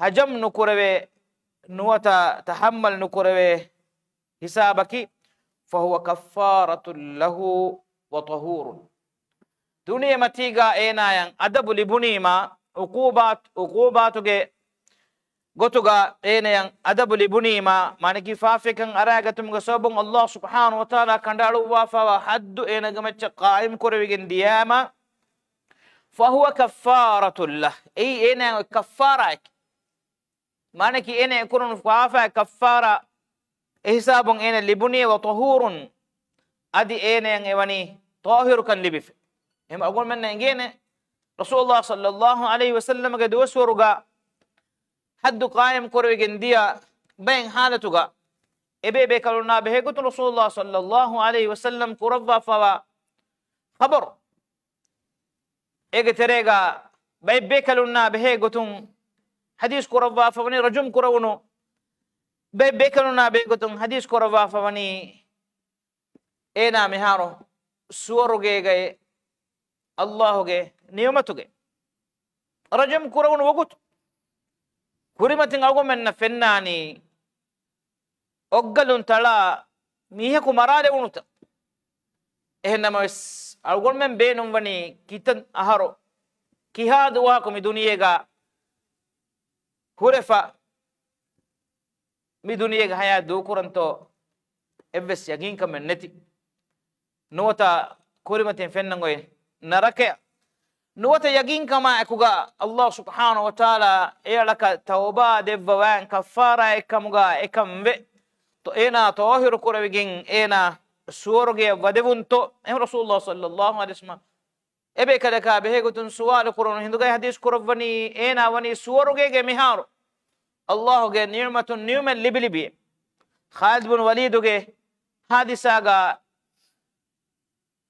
ހަޖަމް ނުކުރެވޭ ނުވަތަ ތަޙައްމަލް ނުކުރެވޭ ހިސާބަކީ، فهو كفارة له وطهور. ދުނިޔެމަތީގަ އޭނާޔަށް އަދަބު ލިބުނީމާ، ޢުޤޫބާތު، ޢުޤޫބާތުގެ ގޮތުގަ އޭނަޔަށް އަދަބު ލިބުނީމާ، މާނަކީ ފާފައެއްކަން އަރާގަތުމުގެ ސަބަބުން ﷲ ސުބްޙާނަހޫ ވަތަޢާލާ ކަނޑައަޅުއްވާފައިވާ ޙައްދު އޭނަގެ މައްޗަށް ޤާއިމް ކުރެވިގެން ދިޔައިމާ، فهو كفارة له، އެއީ އޭނަޔަށް އޮތް ކައްފާރާއެކޭ. މާނަކީ އޭނަ އެކުރުނު ފާފައި ކައްފާރާ އެހިސާބުން އޭނަ ލިބުނީ، وطهور، އަދި އޭނަޔަށް އެވަނީ ޠާހިރުކަން ލިބިފަ. އެހެން އަޅުގަނޑުމެންނަށް އެނގޭނެ، ރަސޫލުﷲ ޞައްލައްލާހު ޢަލައިހި ވަސައްލަމަގެ ދުވަސްވަރުގަ ޙައްދު ޤާއިމް ކުރެވިގެން ދިޔަ ބައެއް ޙާލަތުގަ، އެބޭ ބޭކަލުންނާ ބެހޭ ގޮތުން ރަސޫލުﷲ ޞައްލައްލާހު ޢަލައިހި ވަސައްލަމް ކުރައްވާފައިވާ ޚަބަރު، އޭގެ ތެރޭގަ ބައެއް ބޭކަލުންނާ ބެހޭ ގޮތުން ޙަދީޘް ކުރައްވާފަވަނީ، ރަޖުމް ކުރެވުނު ބައެއް ބޭކަލުންނާ ބެހޭ ގޮތުން ޙަދީޘް ކުރައްވާފަވަނީ، އޭނާ މިހާރު ސުވަރުގޭގައި ﷲ ގެ ނިޢުމަތުގައި. ރަޖުމް ކުރެވުނު ވަގުތު ކުރިމަތިން އަޅުގަނޑުމެންނަށް ފެންނާނީ އޮއްގަލުން ތަޅާ މީހަކު މަރާލެވުނުތަން. އެހެން ނަމަވެސް، އަޅުގަނޑުމެން ބޭނުންވަނީ ކިތަން އަހަރު، ކިހާ ދުވަހަކު މި ދުނިޔޭގަ ހުރެފަ، މި ދުނިޔޭގެ ޙަޔާތް ދޫކުރަންތޯ އެއްވެސް ޔަގީންކަމެއް ނެތި. ނުވަތަ ކުރިމަތިން ފެންނަން އޮތް ނަރަކަޔަށް. ނުވަތަ ޔަގީންކަމާ އެކުގަ ﷲ ސުބްޙާނަހޫ ވަތަޢާލާ އެއަޅަކަށް ތައުބާ ދެއްވަވާން ކައްފާރާއެއްކަމުގަ އެކަން ވެ. ތޯ އޭނާ ޠާހިރު ކުރެވިގެން އޭނާ ސުވަރުގެއަށް ވަދެވުންތޯ؟ އެހެން ރަސޫލުﷲ ޞައްލައްލާހު ޢަލައިހި ވަސައްލަމަ އެބޭކަލަކާ ބެހޭގޮތުން ސުވާލު ކުރުނު ހިނދުގައި ޙަދީޘް ކުރައްވަނީ، އޭނާ ވަނީ ސުވަރުގޭގެ މިހާރު ﷲ ގެ ނިޢުމަތުން ނިޢުމަތް ލިބިލިބި. ޚާލިދު ބުނު ވަލީދުގެ ޙާދިސާގަ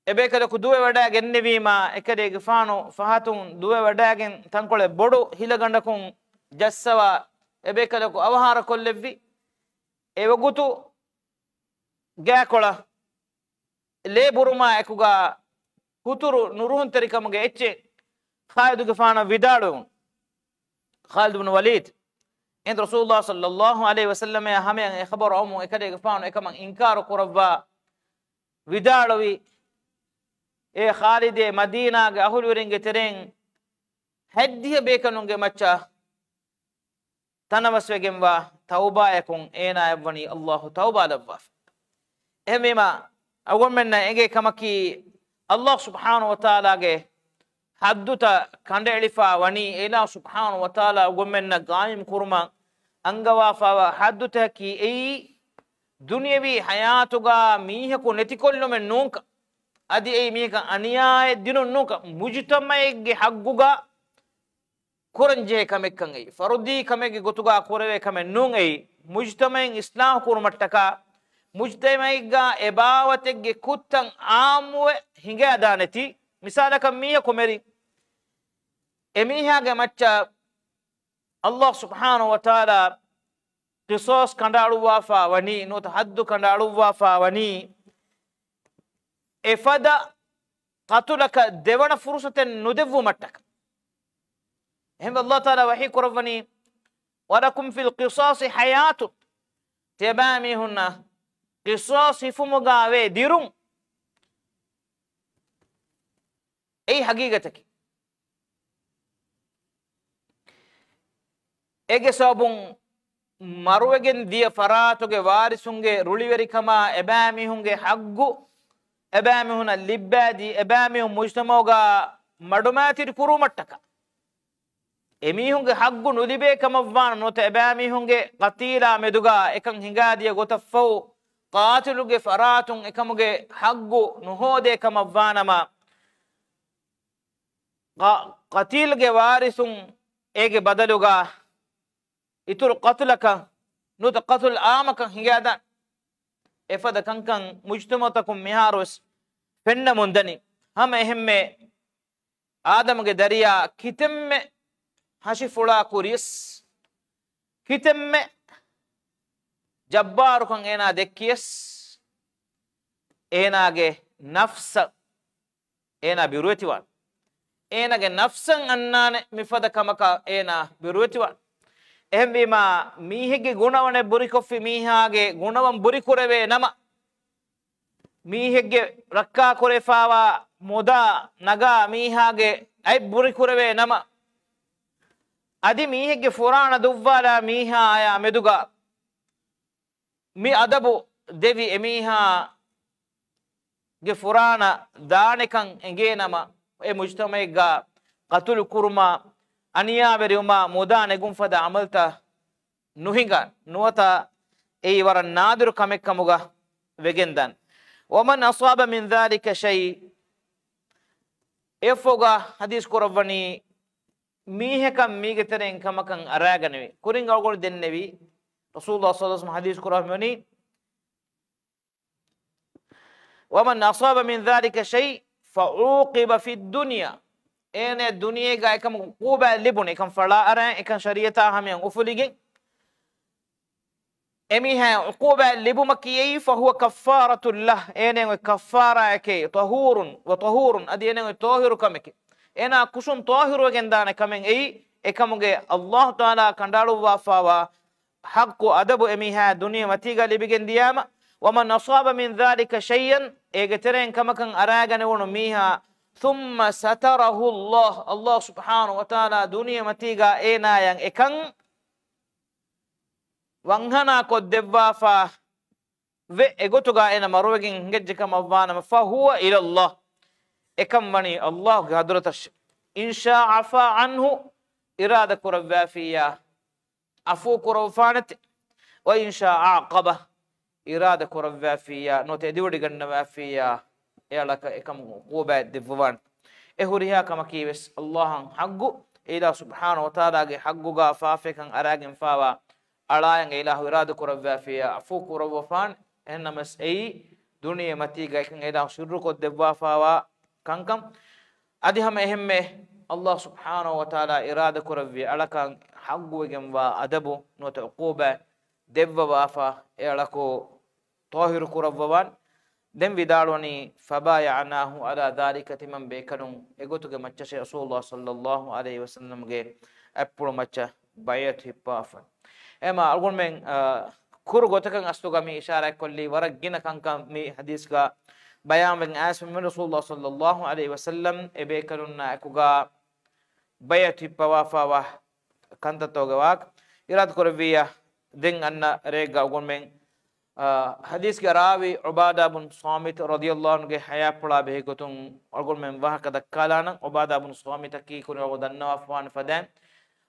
އެބޭކަލަކު ދުވެ ވަޑައިގެންނެވީމާ، އެކަލޭގެފާނު ފަހަތުން ދުވެ ވަޑައިގެން ތަންކޮޅެއް ބޮޑު ހިލަގަނޑަކުން ޖައްސަވާ އެބޭކަލަކު އަވަހާރަކޮށްލެއްވި. އެވަގުތު ގާކޮޅަށް ލޭ ބުރުމާ އެކުގަ ހުތުރު ނުރުހުންތެރިކަމުގެ އެއްޗެއް ޚާލިދުގެފާނަށް ވިދާޅުވުން. ޚާލިދު ބުނު ވަލީދު އެން ރަސޫލުﷲ ޞައްލައްލާހު ޢަލައިހި ވަސައްލަމައަށް ހަމަޔަށް އެ ޚަބަރު އައުމުން އެކަލޭގެފާނު އެކަމަށް އިންކާރު ކުރައްވާ ވިދާޅުވި، އޭ ޚާލިދޭ، މަދީނާގެ އަހުލުވެރިންގެ ތެރެއިން ހަތްދިހަ ބޭކަލުންގެ މައްޗަށް ތަނަވަސްވެގެންވާ ތައުބާޔަކުން އޭނާއަށްވަނީ އައްލާހު ތައުބާލައްވާފަ. އެހެންވީމާ، އަޅުގަނޑުމެންނަށް އެނގޭ ކަމަކީ، އައްލާހު ސުބްޙާނަހު ވަތަޢާލާގެ ޙައްދުތައް ކަނޑައެޅިފަ ވަނީ، އެއިލާހު ސުބްޙާނަހު ވަތަޢާލާ އަޅުގަނޑުމެންނަށް ޤާއިމް ކުރުމަށް އަންގަވާފައިވާ ޙައްދުތަކަކީ އެއީ، ދުނިޔަވީ ޙަޔާތުގަ މީހަކު ނެތިކޮށްލުމެއް ނޫންކަން، އަދި އެއީ މީހަކަށް އަނިޔާއެއް ދިނުން ނޫންކަން، މުޖުތަމަޢެއްގެ ޙައްޤުގަ ކުރަންޖެހޭ ކަމެއްކަން އެއީ. ފަރުދީ ކަމެއްގެ ގޮތުގަ ކުރެވޭ ކަމެއް ނޫން އެއީ. މުޖުތަމަޢެއް އިޞްލާޙު ކުރުމަށްޓަކާ، މުޖުތަމަޢެއްގަ އެބާވަތެއްގެ ކުށްތައް ޢާއްމުވެ ހިނގާދާނެތީ. މިސާލަކަށް މީހަކު މެރި، އެމީހާގެ މައްޗަށް އައްލާހު ސުބްޙާނަހު ވަތަޢާލާ ޤިޞާޞް ކަނޑައަޅުއްވާފަ ވަނީ، ނުވަތަ ޙައްދު ކަނޑައަޅުއްވާފަ ވަނީ، އެފަދަ ޤަތުލަކަށް ދެވަނަ ފުރުޞަތެއް ނުދެއްވުމަށްޓަކާ. އެހެންވެ، އައްލާހު ތަޢާލާ ވަޙީ ކުރައްވަނީ، "وَلَكُمْ فِي الْقِصَاصِ حَيَاةٌ." ތިޔަބައިމީހުންނަށް ޤިޞާޞް ހިފުމުގަ ވޭ ދިރުން. އެއީ ޙަޤީޤަތަކީ. އޭގެ ސަބަބުން މަރުވެގެން ދިޔަ ފަރާތުގެ ވާރިސުންގެ ރުޅިވެރިކަމާ، އެބައިމީހުންގެ ޙައްޤު އެބައިމީހުންނަށް ލިއްބައިދީ، އެބައިމީހުން މުޖުތަމަޢުގަ މަޑުމައިތިރި ކުރުވުމަށްޓަކާ. އެމީހުންގެ ޙައްޤު ނުލިބޭ ކަމަށްވާނަމަ، ނުވަތަ އެބައިމީހުންގެ ޤަތީލާ މެދުގަ އެކަން ހިނގާދިޔަ ގޮތަށްފަހު، ޤާތިލުގެ ފަރާތުން އެކަމުގެ ޙައްޤު ނުހޯދޭ ކަމަށްވާނަމަ، ޤަ-، ޤަތީލްގެ ވާރިސުން އޭގެ ބަދަލުގަ އިތުރު ޤަތުލަކަށް ނުވަތަ ޤަތުލް ޢާއްމަކަށް ހިނގާދާނެ. އެފަދަ ކަންކަން މުޖުތަމަޢުތަކުން މިހާރުވެސް ފެންނަމުންދަނީ. ހަމަ އެހެންމެ އާދަމުގެ ދަރިޔާ ކިތަންމެ ހަށިފުޅާ ކުރިޔަސް، ކިތަންމެ ޖައްބާރުކަން އޭނާ ދެއްކިޔަސް، އޭނާގެ ނަފްސަށް އޭނާ ބިރުވެތިވާނެ. އޭނާގެ ނަފްސަށް އަންނާނެ މިފަދަ ކަމަކަށް އޭނާ ބިރުވެތިވާނެ. އެހެންވީމާ، މީހެއްގެ ގުނަވަނެއް ބުރިކޮށްފި މީހާގެ ގުނަވަން ބުރިކުރެވޭ ނަމަ، މީހެއްގެ ރައްކާކުރެވިފައިވާ މުދާ ނަގާ މީހާގެ އަތް ބުރިކުރެވޭ ނަމަ، އަދި މީހެއްގެ ފުރާނަ ދުއްވާލާ މީހާއާ މެދުގަ މި އަދަބު ދެވި އެމީހާގެ ފުރާނަ ދާނެކަން އެނގޭނަމަ، އެ މުޖުތަމަޢެއްގަ ޤަތުލު ކުރުމާ، އަނިޔާވެރިވުމާ، މުދާ ނެގުން ފަދަ ޢަމަލުތައް ނުހިނގާނެ. ނުވަތަ އެއީ ވަރަށް ނާދިރު ކަމެއްކަމުގަ ވެގެންދާނެ. وَمَنْ أَصَابَ مِنْ ذَلِكَ شَيْءٌ، އެއަށްފަހުގަ ޙަދީޘް ކުރައްވަނީ، މީހަކަށް މީގެ ތެރެއިން ކަމަކަށް އަރާގަނެވި. ކުރިން އަޅުގަނޑު ދެންނެވި، ރަސޫލުﷲ ޞައްލަﷲު ޢަލައިހި ވަސައްލަމަ ޙަދީޘް ކުރައްވަނީ، وَمَنْ أَصَابَ مِنْ ذَلِكَ شَيْءٌ فَعُوقِبَ فِي الدُّنْيَا، އޭނަ ދުނިޔޭގަ އެކަމަށް ޢުޤޫބާތް ލިބުނު، އެކަން ފަޅާއަރާ، އެކަން ޝަރީޢަތާ ހަމަޔަށް އުފުލިގެން، އެމީހާ ޢުޤޫބާތް ލިބުމަކީ އެއީ، فَهُوَ كَفَّارَةٌ لَهُ، އޭނަ އޮތް ކައްފާރާއެކޭ، طَهُورٌ وَطَهُورٌ، އަދި އޭނަ އޮތް ޠާހިރު ކަމެކޭ. އޭނާ ކުށުން ޠާހިރުވެގެން ދާނެ ކަމެއް އެއީ، އެކަމުގެ ﷲ ތަޢާލާ ކަނޑައަޅުއްވާފައިވާ ޙައްޤު އަދަބު އެމީހާ ދުނިޔެ މަތީގަ ލިބިގެން ދިޔާމަ، وَمَنْ أَصَابَ مِنْ ذَلِكَ شَيْئًا، އޭގެ ތެރެއިން ކަމަކަށް އަރާގަނެވުނު މީހާ، ثُمَّ سَتَرَهُ اللَّهُ، ﷲ ސުބްޙާނަހު ވަތަޢާލާ ދުނިޔެ މަތީގަ އޭނާޔަށް އެކަން ވަންހަނާ ކޮށްދެއްވާފަ ވެ، އެގޮތުގަ އޭނަ މަރުވެގެން ހިނގައްޖެ ކަމަށްވާނަމަ، فَهُوَ إِلَى اللَّهِ، އެކަން ވަނީ ﷲ ގެ ޙަޟްރަތަށް. إِنْ شَاءَ عَفَا عَنْهُ، އިރާދަ ކުރައްވާފިއްޔާ ޢަފޫ ކުރައްވާނެތެ. وَإِنْ شَاءَ عَاقَبَهُ، އިރާދަ ކުރައްވާފިއްޔާ، ނުވަތަ އެދިވޮޑިގަންނަވާފިއްޔާ، އެއަޅަކަށް އެކަމުގެ ޢުޤޫބާތް ދެއްވަވާނެ. އެ ހުރިހާ ކަމަކީ ވެސް ﷲ އަށް ޙައްޤު، އެ އިލާހު ސުބްޙާނަހު ވަތަޢާލާގެ ޙައްޤުގަ ފާފައެއްކަން އަރާގެންފައިވާ އަޅާޔަށް އެ އިލާހު އިރާދަ ކުރައްވާފިއްޔާ ޢަފޫ ކުރައްވަފާނެ. އެހެންނަމަވެސް އެއީ ދުނިޔެ މަތީގަ އެކަން އެ އިލާހު ސިއްރުކޮށްދެއްވާފައިވާ ކަންކަން. އަދި ހަމަ އެހެންމެ ﷲ ސުބްޙާނަހު ވަތަޢާލާ އިރާދަ ކުރެއްވި އަޅަކަށް ޙައްޤުވެގެންވާ އަދަބު ނުވަތަ ޢުޤޫބާތް ދެއްވަވާފަ، އެ އަޅަކު ޠާހިރު ކުރައްވަވާނެ. ދެން ވިދާޅުވަނީ، فَبَايَعْنَاهُ عَلَىٰ ذَٰلِكَ، ތިމަން ބޭކަލުން އެގޮތުގެ މައްޗަށޭ ރަސޫލުﷲ ޞައްލަﷲު ޢަލައިހި ވަސައްލަމްގެ އަތްޕުޅު މައްޗަށް ބައިޢަތު ހިއްޕަވާފަ. އެމާ އަޅުގަނޑުމެން، އާ، ކުރު ގޮތަކަށް އަސްލުގަ މި އިޝާރާތްކޮށްލީ ވަރަށް ގިނަ ކަންކަން މި ޙަދީޘްގަ ބަޔާންވެގެން އައިސްފަ މި ރަސޫލުﷲ ޞައްލަﷲ ޢަލައިހި ވަސައްލަމް އެ ބޭކަލުންނާ އެކުގާ ބައިޢަތު ހިއްޕަވާފައިވާ ކަންތައްތަކުގެ ވާހަކަ އިރާދަ ކުރެއްވިއްޔާ، ދެން އަންނަ ރެއެއްގަ އަޅުގަނޑުމެން، އާ، ޙަދީޘްގެ ރާވީ ޢުބާދާ ބުން ޞާމިތު ރަޟިޔަﷲ ޢަންހުގެ ޙަޔާތްޕުޅާ ބެހޭ ގޮތުން އަޅުގަނޑުމެން ވާހަކަ ދައްކާލާނަން. ޢުބާދާ ބުން ޞާމިތަކީ ކުރިއަށް އޮވެ ދަންނަވާފަވާނެ ފަދައިން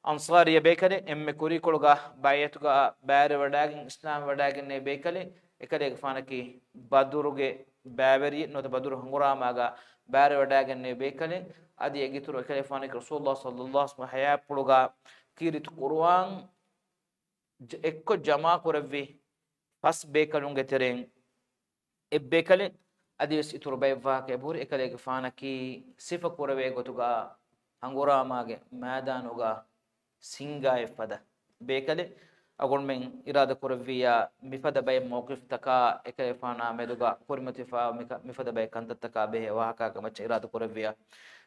އަންޞާރީ ބޭކަލެއް، އެންމެ ކުރީކޮޅުގަ ބައިޢަތުގަ ބައިވެރިވަޑައިގެން، އިސްލާމްވެވަޑައިގެންނެވި ބޭކަލެއް. އެކަލޭގެފާނަކީ ބަދުރުގެ ބައިވެރިއެއް ނުވަތަ ބަދުރު ހަނގުރާމާގަ ބައިވެރިވަޑައިގެންނެވި ބޭކަލެއް. އަދި އޭގެއިތުރު އެކަލޭގެފާނަކީ ރަސޫލުﷲ ޞައްލަﷲ ޢަލައިހި ވަސައްލަމް ޙަޔާތްޕުޅުގަ ކީރިތި ޤުރުއާން ޖަ-، އެއްކޮށް ޖަމާކުރެއްވި ފަސް ބޭކަލުންގެ ތެރެއިން އެއްބޭކަލެއް. އަދިވެސް އިތުރު ބައެއް ވާހަކަ އެބަހުރި. އެކަލޭގެފާނަކީ ސިފަކުރެވޭ ގޮތުގަ ހަނގުރާމާގެ މައިދާނުގަ ސިންގާއެއްފަދަ ބޭކަލެއް. އަޅުގަނޑުމެން އިރާދަ ކުރެއްވިއްޔާ، މިފަދަ ބައެއް މައުޤިފްތަކާ އެކަލޭގެފާނާ މެދުގަ ކުރިމަތިވެފަ، މިކަ-، މިފަދަ ބައެއް ކަންތައްތަކާ ބެހޭ ވާހަކައިގެ މައްޗަށް އިރާދަ ކުރެއްވިއްޔާ،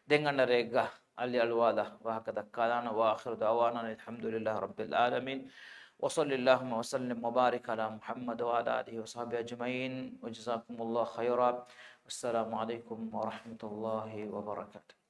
ދެން އަންނަ ރެއެއްގަ އަލިއަޅުވާލާ ވާހަކަ ދައްކާލާނަން. وآخر دعوانا أن الحمد لله رب العالمين، وصل اللهم وسلم وبارك على محمد وعلى آله وصحبه أجمعين، وجزاكم الله خيرا، والسلام عليكم ورحمة الله وبركاته.